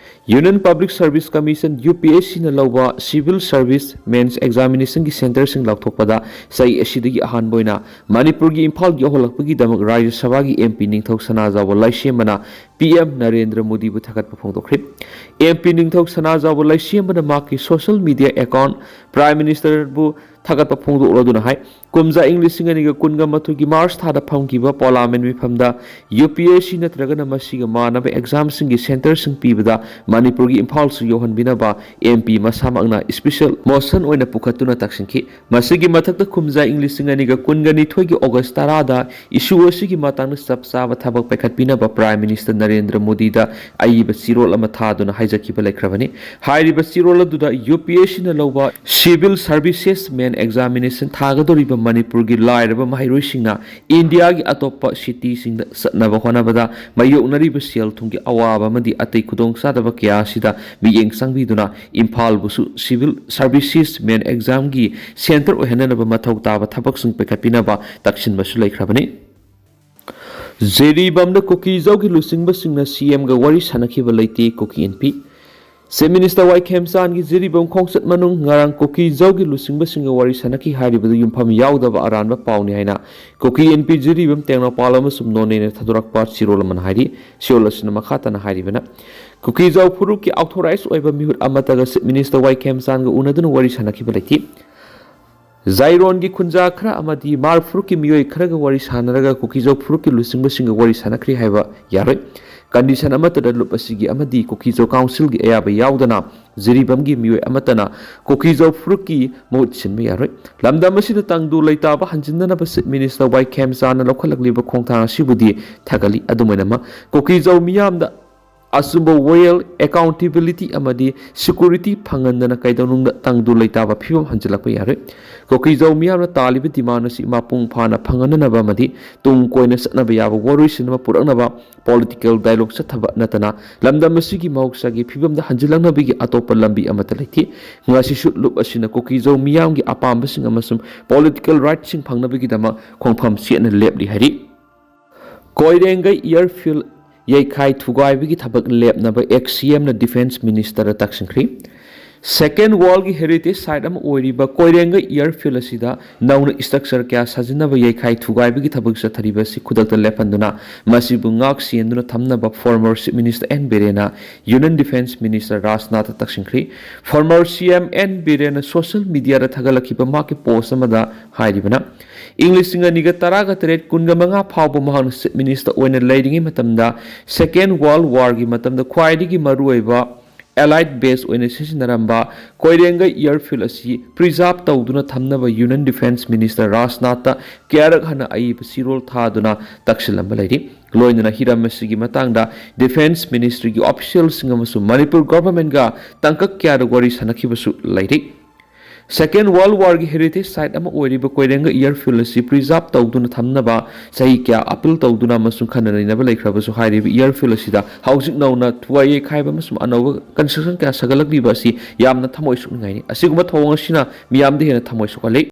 Union Public Service Commission, U P S ꯁꯤꯅ ꯂꯧꯕ Civil Service Mains Examinationꯒꯤ ꯁꯦꯟꯇꯔꯁꯤꯡ ꯂꯥꯎꯊꯣꯛꯄꯗ ꯆꯍꯤ ꯑꯁꯤꯗꯒꯤ ꯑꯍꯥꯟꯕ ꯑꯣꯏꯅ ꯃꯅꯤꯄꯨꯔꯒꯤ ꯏꯝꯐꯥꯜ ꯌꯧꯍꯜꯂꯛꯄꯒꯤꯗꯃꯛ ꯔꯥꯖ꯭ꯌ ꯁꯚꯥꯒꯤ ꯑꯦꯝ ꯄꯤ ꯅꯤꯡꯊꯧ ꯁꯅꯥꯖꯥꯎꯕ ꯂꯩꯁꯦꯝꯕꯅ ꯄꯤ ꯑꯦꯝ ꯅꯔꯦꯟꯗ꯭ꯔ ꯃꯣꯗꯤꯕꯨ ꯊꯥꯒꯠꯄ ꯐꯣꯡꯗꯣꯛꯈ꯭ꯔꯦ꯫ ꯑꯦꯝ ꯄꯤ ꯅꯤꯡꯊꯧ ꯁꯅꯥꯖꯥꯎꯕ ꯂꯩꯁꯦꯝꯕꯅ ꯃꯍꯥꯛꯀꯤ ꯁꯣꯁꯤꯌꯦꯜ ꯃꯤꯗꯤꯌꯥ ꯑꯦꯀꯥꯎꯟꯠ ꯄ꯭ꯔꯥꯏꯝ ꯃꯤꯅꯤꯁꯇꯔꯕꯨ ꯊꯥꯒꯠꯄ ꯐꯣꯡꯗꯣꯛꯂꯗꯨꯅ ꯍꯥꯏ, ꯀꯨꯝꯖꯥ ꯏꯪ ꯂꯤꯁꯤꯡ ꯑꯅꯤꯒ ꯀꯨꯟꯒ ꯃꯥꯊꯣꯏꯒꯤ ꯃꯥꯔꯆ ꯊꯥꯗ ꯐꯝꯈꯤꯕ ꯄꯥꯔꯂꯤꯌꯥꯃꯦꯟ ꯃꯤꯐꯝꯗ ꯌꯨ ꯄꯤ ꯑꯦꯁ ꯁꯤ ꯅꯠꯇ꯭ꯔꯒꯅ ꯃꯁꯤꯒ ꯃꯥꯟꯅꯕ ꯑꯦꯛꯖꯥꯝꯁꯤꯡꯒꯤ ꯁꯦꯟꯇꯔꯁꯤꯡ ꯄꯤꯕꯗ ꯃꯅꯤꯄꯨꯔꯒꯤ ꯏꯝꯐꯥꯜꯁꯨ ꯌꯧꯍꯟꯕꯤꯅꯕ ꯑꯦꯝ ꯄꯤ ꯃꯁꯥꯃꯛꯅ ꯏꯁꯄꯤꯁꯦꯜ ꯃꯣꯁꯟ ꯑꯣꯏꯅ ꯄꯨꯈꯠꯇꯨꯅ ꯇꯛꯁꯤꯟꯈꯤ꯫ ꯃꯁꯤꯒꯤ ꯃꯊꯛꯇ ꯀꯨꯝꯖꯥ ꯏꯪ ꯂꯤꯁꯤꯡ ꯑꯅꯤꯒ ꯀꯨꯟꯒ ꯅꯤꯊꯣꯏꯒꯤ ꯑꯣꯒꯁ ꯇꯔꯥꯗ ꯏꯁꯨ ꯑꯁꯤꯒꯤ ꯃꯇꯥꯡꯗ ꯆꯞ ꯆꯥꯕ ꯊꯕꯛ ꯄꯥꯏꯈꯠꯄꯤꯅꯕ ꯄ꯭ꯔꯥꯏꯝ ꯃꯤꯅꯤꯁꯇꯔ ꯅꯔꯦꯟꯗ꯭ꯔ ꯃꯣꯗꯤꯗ ꯑꯏꯕ ꯆꯦꯔꯣꯜ ꯑꯃ ꯊꯥꯗꯨꯅ ꯍꯥꯏꯖꯈꯤꯕ ꯂꯩꯈ꯭ꯔꯕꯅꯤ꯫ ꯍꯥꯏꯔꯤꯕ ꯆꯦꯔꯣꯜ ꯑꯗꯨꯗ ꯌꯨ ꯄꯤ ꯑꯦꯁ ꯁꯤꯅ ꯂꯧꯕ ꯁꯤꯚꯤꯜ ꯁꯥꯔꯚꯤꯁꯦꯁ ꯃꯦꯟ ꯑꯦꯛꯖꯥꯃꯤꯅꯦꯁꯟ ꯊꯥꯒꯗꯧꯔꯤꯕ ꯃꯅꯤꯄꯨꯔꯒꯤ ꯂꯥꯏꯔꯕ ꯃꯍꯩꯔꯣꯏꯁꯤꯡꯅ ꯏꯟꯗꯤꯌꯥꯒꯤ ꯑꯇꯣꯞꯄ ꯁꯤꯇꯤꯁꯤꯡꯗ ꯆꯠꯅꯕ ꯍꯣꯠꯅꯕꯗ ꯃꯥꯌꯣꯛꯅꯔꯤꯕ ꯁꯦꯜ ꯊꯨꯝꯒꯤ ꯑꯋꯥꯕ ꯑꯃꯗꯤ ꯑꯇꯩ ꯈꯨꯗꯣꯡꯆꯥꯗꯕ ꯀꯌꯥ ꯑꯁꯤꯗ ꯃꯤꯠꯌꯦꯡ ꯆꯪꯕꯤꯗꯨꯅ ꯏꯝꯐꯥꯜꯕꯨꯁꯨ ꯁꯤꯚꯤꯜ ꯁꯥꯔꯚꯤꯁꯦꯁ ꯃꯦꯟ ꯑꯦꯛꯖꯥꯝꯒꯤ ꯁꯦꯟꯇꯔ ꯑꯣꯏꯍꯟꯅꯅꯕ ꯃꯊꯧ ꯇꯥꯕ ꯊꯕꯛꯁꯤꯡ ꯄꯥꯏꯈꯠꯄꯤꯅꯕ ꯇꯛꯁꯤꯟꯕꯁꯨ ꯂꯩꯈ꯭ꯔꯕꯅꯤ꯫ ꯖꯤꯔꯤꯕꯥꯝꯗ ꯀꯨꯀꯤꯖꯥꯎꯒꯤ ꯂꯨꯆꯤꯡꯕꯁꯤꯡꯅ ꯁꯤ ꯑꯦꯝꯒ ꯋꯥꯔꯤ ꯁꯥꯟꯅꯈꯤꯕ ꯂꯩꯇꯦ, ꯀꯨꯀꯤ ꯏꯟꯄꯤ꯫ ꯆꯤꯐ ꯃꯤꯅꯤꯁꯇꯔ ꯋꯥꯏ ꯈꯦꯝꯆꯥꯟꯒꯤ ꯖꯤꯔꯤꯕꯥꯝ ꯈꯣꯡꯆꯠ ꯃꯅꯨꯡ ꯉꯔꯥꯡ ꯀꯨꯀꯤꯖꯥꯎꯒꯤ ꯂꯨꯆꯤꯡꯕꯁꯤꯡꯒ ꯋꯥꯔꯤ ꯁꯥꯟꯅꯈꯤ ꯍꯥꯏꯔꯤꯕꯗꯨ ꯌꯨꯝꯐꯝ ꯌꯥꯎꯗꯕ ꯑꯔꯥꯟꯕ ꯄꯥꯎꯅꯤ ꯍꯥꯏꯅ ꯀꯨꯀꯤ ꯏꯟꯄꯤ ꯖꯤꯔꯤꯕꯥꯝ ꯇꯦꯡꯅꯧꯄꯥꯜ ꯑꯃꯁꯨꯡ ꯅꯣꯅꯦꯅ ꯊꯥꯗꯣꯔꯛꯄ ꯆꯦꯔꯣꯜ ꯑꯃꯅ ꯍꯥꯏꯔꯤ꯫ ꯆꯦꯔꯣꯜ ꯑꯁꯤꯅ ꯃꯈꯥ ꯇꯥꯅ ꯍꯥꯏꯔꯤꯕꯅ, ꯀꯨꯀꯤꯖꯥꯎ ꯐꯨꯔꯨꯞꯀꯤ ꯑꯣꯊꯣꯔꯥꯏꯖ ꯑꯣꯏꯕ ꯃꯤꯍꯨꯠ ꯑꯃꯠꯇꯒ ꯆꯤꯐ ꯃꯤꯅꯤꯁꯇꯔ ꯋꯥꯏ ꯈꯦꯝꯆꯥꯟꯒ ꯎꯅꯗꯨꯅ ꯋꯥꯔꯤ ꯁꯥꯟꯅꯈꯤꯕ ꯂꯩꯇꯦ꯫ ꯖꯥꯏꯔꯣꯟꯒꯤ ꯈꯨꯟꯖꯥ ꯈꯔ ꯑꯃꯗꯤ ꯃꯥꯔ ꯐꯨꯔꯨꯞꯀꯤ ꯃꯤꯑꯣꯏ ꯈꯔꯒ ꯋꯥꯔꯤ ꯁꯥꯟꯅꯔꯒ ꯀꯨꯀꯤꯖꯥꯎ ꯐꯨꯔꯨꯞꯀꯤ ꯂꯨꯆꯤꯡꯕꯁꯤꯡꯒ ꯋꯥꯔꯤ ꯁꯥꯟꯅꯈ꯭ꯔꯦ ꯍꯥꯏꯕ ꯌꯥꯔꯣꯏ꯫ ꯀꯟꯗꯤꯁꯟ ꯑꯃꯠꯇꯗ ꯂꯨꯞ ꯑꯁꯤꯒꯤ ꯑꯃꯗꯤ ꯀꯨꯀꯤꯖꯥꯎ ꯀꯥꯎꯟꯁꯤꯜꯒꯤ ꯑꯌꯥꯕ ꯌꯥꯎꯗꯅ ꯖꯤꯔꯤꯕꯥꯝꯒꯤ ꯃꯤꯑꯣꯏ ꯑꯃꯠꯇꯅ ꯀꯨꯀꯤꯖꯥꯎ ꯐꯨꯔꯨꯞꯀꯤ ꯃꯍꯨꯠ ꯁꯤꯟꯕ ꯌꯥꯔꯣꯏ꯫ ꯂꯝꯗꯝ ꯑꯁꯤꯗ ꯇꯪꯗꯨ ꯂꯩꯇꯥꯕ ꯍꯟꯖꯤꯟꯅꯅꯕ ꯆꯤꯐ ꯃꯤꯅꯤꯁꯇꯔ ꯋꯥꯏ ꯈꯦꯝꯆꯥꯟꯅ ꯂꯧꯈꯠꯂꯛꯂꯤꯕ ꯈꯣꯡꯊꯥꯡ ꯑꯁꯤꯕꯨꯗꯤ ꯊꯥꯒꯠꯂꯤ꯫ ꯑꯗꯨꯝ ꯑꯣꯏꯅꯃꯛ, ꯀꯨꯀꯤꯖꯥꯎ ꯃꯤꯌꯥꯝꯗ ꯑꯆꯨꯝꯕ ꯋꯥꯌꯦꯜ, ꯑꯦꯀꯥꯎꯟꯇꯦꯕꯤꯂꯤꯇꯤ ꯑꯃꯗꯤ ꯁꯦꯀ꯭ꯌꯨꯔꯤꯇꯤ ꯐꯪꯍꯟꯗꯅ ꯀꯩꯗꯧꯅꯨꯡꯗ ꯇꯪꯗꯨ ꯂꯩꯇꯥꯕ ꯐꯤꯕꯝ ꯍꯟꯖꯤꯜꯂꯛꯄ ꯌꯥꯔꯣꯏ꯫ ꯀꯨꯀꯤꯖꯥꯎ ꯃꯤꯌꯥꯝꯅ ꯇꯥꯜꯂꯤꯕ ꯗꯤꯃꯥꯟ ꯑꯁꯤ ꯃꯄꯨꯡ ꯐꯥꯅ ꯐꯪꯍꯟꯅꯅꯕ ꯑꯃꯗꯤ ꯇꯨꯡ ꯀꯣꯏꯅ ꯆꯠꯅꯕ ꯌꯥꯕ ꯋꯥꯔꯣꯏꯁꯤꯟ ꯑꯃ ꯄꯨꯔꯛꯅꯕ ꯄꯣꯂꯤꯇꯤꯀꯦꯜ ꯗꯥꯏꯂꯣꯒ ꯆꯠꯊꯕ ꯅꯠꯇꯅ ꯂꯝꯗꯝ ꯑꯁꯤꯒꯤ ꯃꯍꯧꯁꯥꯒꯤ ꯐꯤꯕꯝꯗ ꯍꯟꯖꯤꯜꯂꯛꯅꯕꯒꯤ ꯑꯇꯣꯞꯄ ꯂꯝꯕꯤ ꯑꯃꯠꯇ ꯂꯩꯇꯦ꯫ ꯉꯁꯤꯁꯨ ꯂꯨꯞ ꯑꯁꯤꯅ ꯀꯨꯀꯤꯖꯥꯎ ꯃꯤꯌꯥꯝꯒꯤ ꯑꯄꯥꯝꯕꯁꯤꯡ ꯑꯃꯁꯨꯡ ꯄꯣꯂꯤꯇꯤꯀꯦꯜ ꯔꯥꯏꯠꯁꯤꯡ ꯐꯪꯅꯕꯒꯤꯗꯃꯛ ꯈꯣꯡꯐꯝ ꯆꯦꯠꯅ ꯂꯦꯞꯂꯤ ꯍꯥꯏꯔꯤ꯫ ꯀꯣꯏꯔꯦꯡꯒꯩ ꯏꯌꯥꯔꯐꯤꯜꯗ ꯌꯩꯈꯥꯏ ꯊꯨꯒꯥꯏꯕꯒꯤ ꯊꯕꯛ ꯂꯦꯞꯅꯕ ꯑꯦꯛꯁ ꯁꯤ ꯑꯦꯝꯅ ꯗꯤꯐꯦꯟꯁ ꯃꯤꯅꯤꯁꯇꯔꯗ ꯇꯛꯁꯤꯟꯈ꯭ꯔꯤ꯫ Second Worldꯒꯤ heritage site ꯑꯃ ꯑꯣꯏꯔꯤꯕ ꯀꯣꯏꯔꯦꯡꯒ airfield ꯑꯁꯤꯗ ꯅꯧꯅ structure ꯀꯌꯥ ꯁꯥꯖꯤꯟꯅꯕ ꯌꯩꯈꯥꯏ ꯊꯨꯒꯥꯏꯕꯒꯤ ꯊꯕꯛ ꯆꯠꯊꯔꯤꯕ ꯑꯁꯤ ꯈꯨꯗꯛꯇ ꯂꯦꯞꯍꯟꯗꯨꯅ ꯃꯁꯤꯕꯨ ꯉꯥꯛ ꯁꯦꯟꯗꯨꯅ ꯊꯝꯅꯕ former Chief Minister ꯑꯦꯟ ꯕꯤꯔꯦꯟꯅ Union Defence Minister ꯔꯥꯖꯅꯥꯊꯇ ꯇꯛꯁꯤꯟꯈ꯭ꯔꯤ꯫ Former C M ꯑꯦꯟ ꯕꯤꯔꯦꯟꯅ social mediaꯗ ꯊꯥꯒꯠꯂꯛꯈꯤꯕ ꯃꯍꯥꯛꯀꯤ post ꯑꯃꯗ ꯍꯥꯏꯔꯤꯕꯅ, ꯏꯪ ꯂꯤꯁꯤꯡ ꯑꯅꯤꯒ ꯇꯔꯥꯒ ꯇꯔꯦꯠ ꯀꯨꯟꯒ ꯃꯉꯥ ꯐꯥꯎꯕ ꯃꯍꯥꯛꯅ Chief Minister ꯑꯣꯏꯅ ꯂꯩꯔꯤꯉꯩ ꯃꯇꯝꯗ Second World Warꯒꯤ ꯃꯇꯝꯗ ꯈ꯭ꯋꯥꯏꯗꯒꯤ ꯃꯔꯨꯑꯣꯏꯕ allied base ꯑꯣꯏꯅ ꯁꯤꯖꯤꯟꯅꯔꯝꯕ ꯀꯣꯏꯔꯦꯡꯒ airfield ꯑꯁꯤ preserve ꯇꯧꯗꯨꯅ ꯊꯝꯅꯕ Union Defence Minister ꯔꯥꯖꯅꯥꯊꯇ ꯀꯌꯥꯔꯛ ꯍꯟꯅ ꯑꯏꯕ ꯆꯦꯔꯣꯜ ꯊꯥꯗꯨꯅ ꯇꯛꯁꯤꯜꯂꯝꯕ ꯂꯩꯔꯤ꯫ ꯂꯣꯏꯅꯅ ꯍꯤꯔꯝ ꯑꯁꯤꯒꯤ ꯃꯇꯥꯡꯗ Defence Ministryꯒꯤ officialꯁꯤꯡ ꯑꯃꯁꯨꯡ ꯃꯅꯤꯄꯨꯔ governmentꯒ ꯇꯥꯡꯀꯛ ꯀꯌꯥꯗ ꯋꯥꯔꯤ ꯁꯥꯟꯅꯈꯤꯕꯁꯨ ꯂꯩꯔꯤ꯫ Second World Warꯒꯤ heritage site ꯑꯃ ꯑꯣꯏꯔꯤꯕ ꯀꯣꯏꯔꯦꯡꯒ airfield ꯑꯁꯤ preserve ꯇꯧꯗꯨꯅ ꯊꯝꯅꯕ ꯆꯍꯤ ꯀꯌꯥ appeal ꯇꯧꯗꯨꯅ ꯑꯃꯁꯨꯡ ꯈꯟꯅ ꯅꯩꯅꯕ ꯂꯩꯈ꯭ꯔꯕꯁꯨ ꯍꯥꯏꯔꯤꯕ airfield ꯑꯁꯤꯗ ꯍꯧꯖꯤꯛ ꯅꯧꯅ ꯊꯨꯒꯥꯏ ꯌꯩꯈꯥꯏꯕ ꯑꯃꯁꯨꯡ ꯑꯅꯧꯕ construction ꯀꯌꯥ ꯁꯥꯒꯠꯂꯛꯂꯤꯕ ꯑꯁꯤ ꯌꯥꯝꯅ ꯊꯃꯣꯏ ꯁꯣꯛꯅꯤꯡꯉꯥꯏꯅꯤ꯫ ꯑꯁꯤꯒꯨꯝꯕ ꯊꯧꯑꯣꯡ ꯑꯁꯤꯅ ꯃꯤꯌꯥꯝꯗ ꯍꯦꯟꯅ ꯊꯃꯣꯏ ꯁꯣꯛꯍꯜꯂꯤ꯫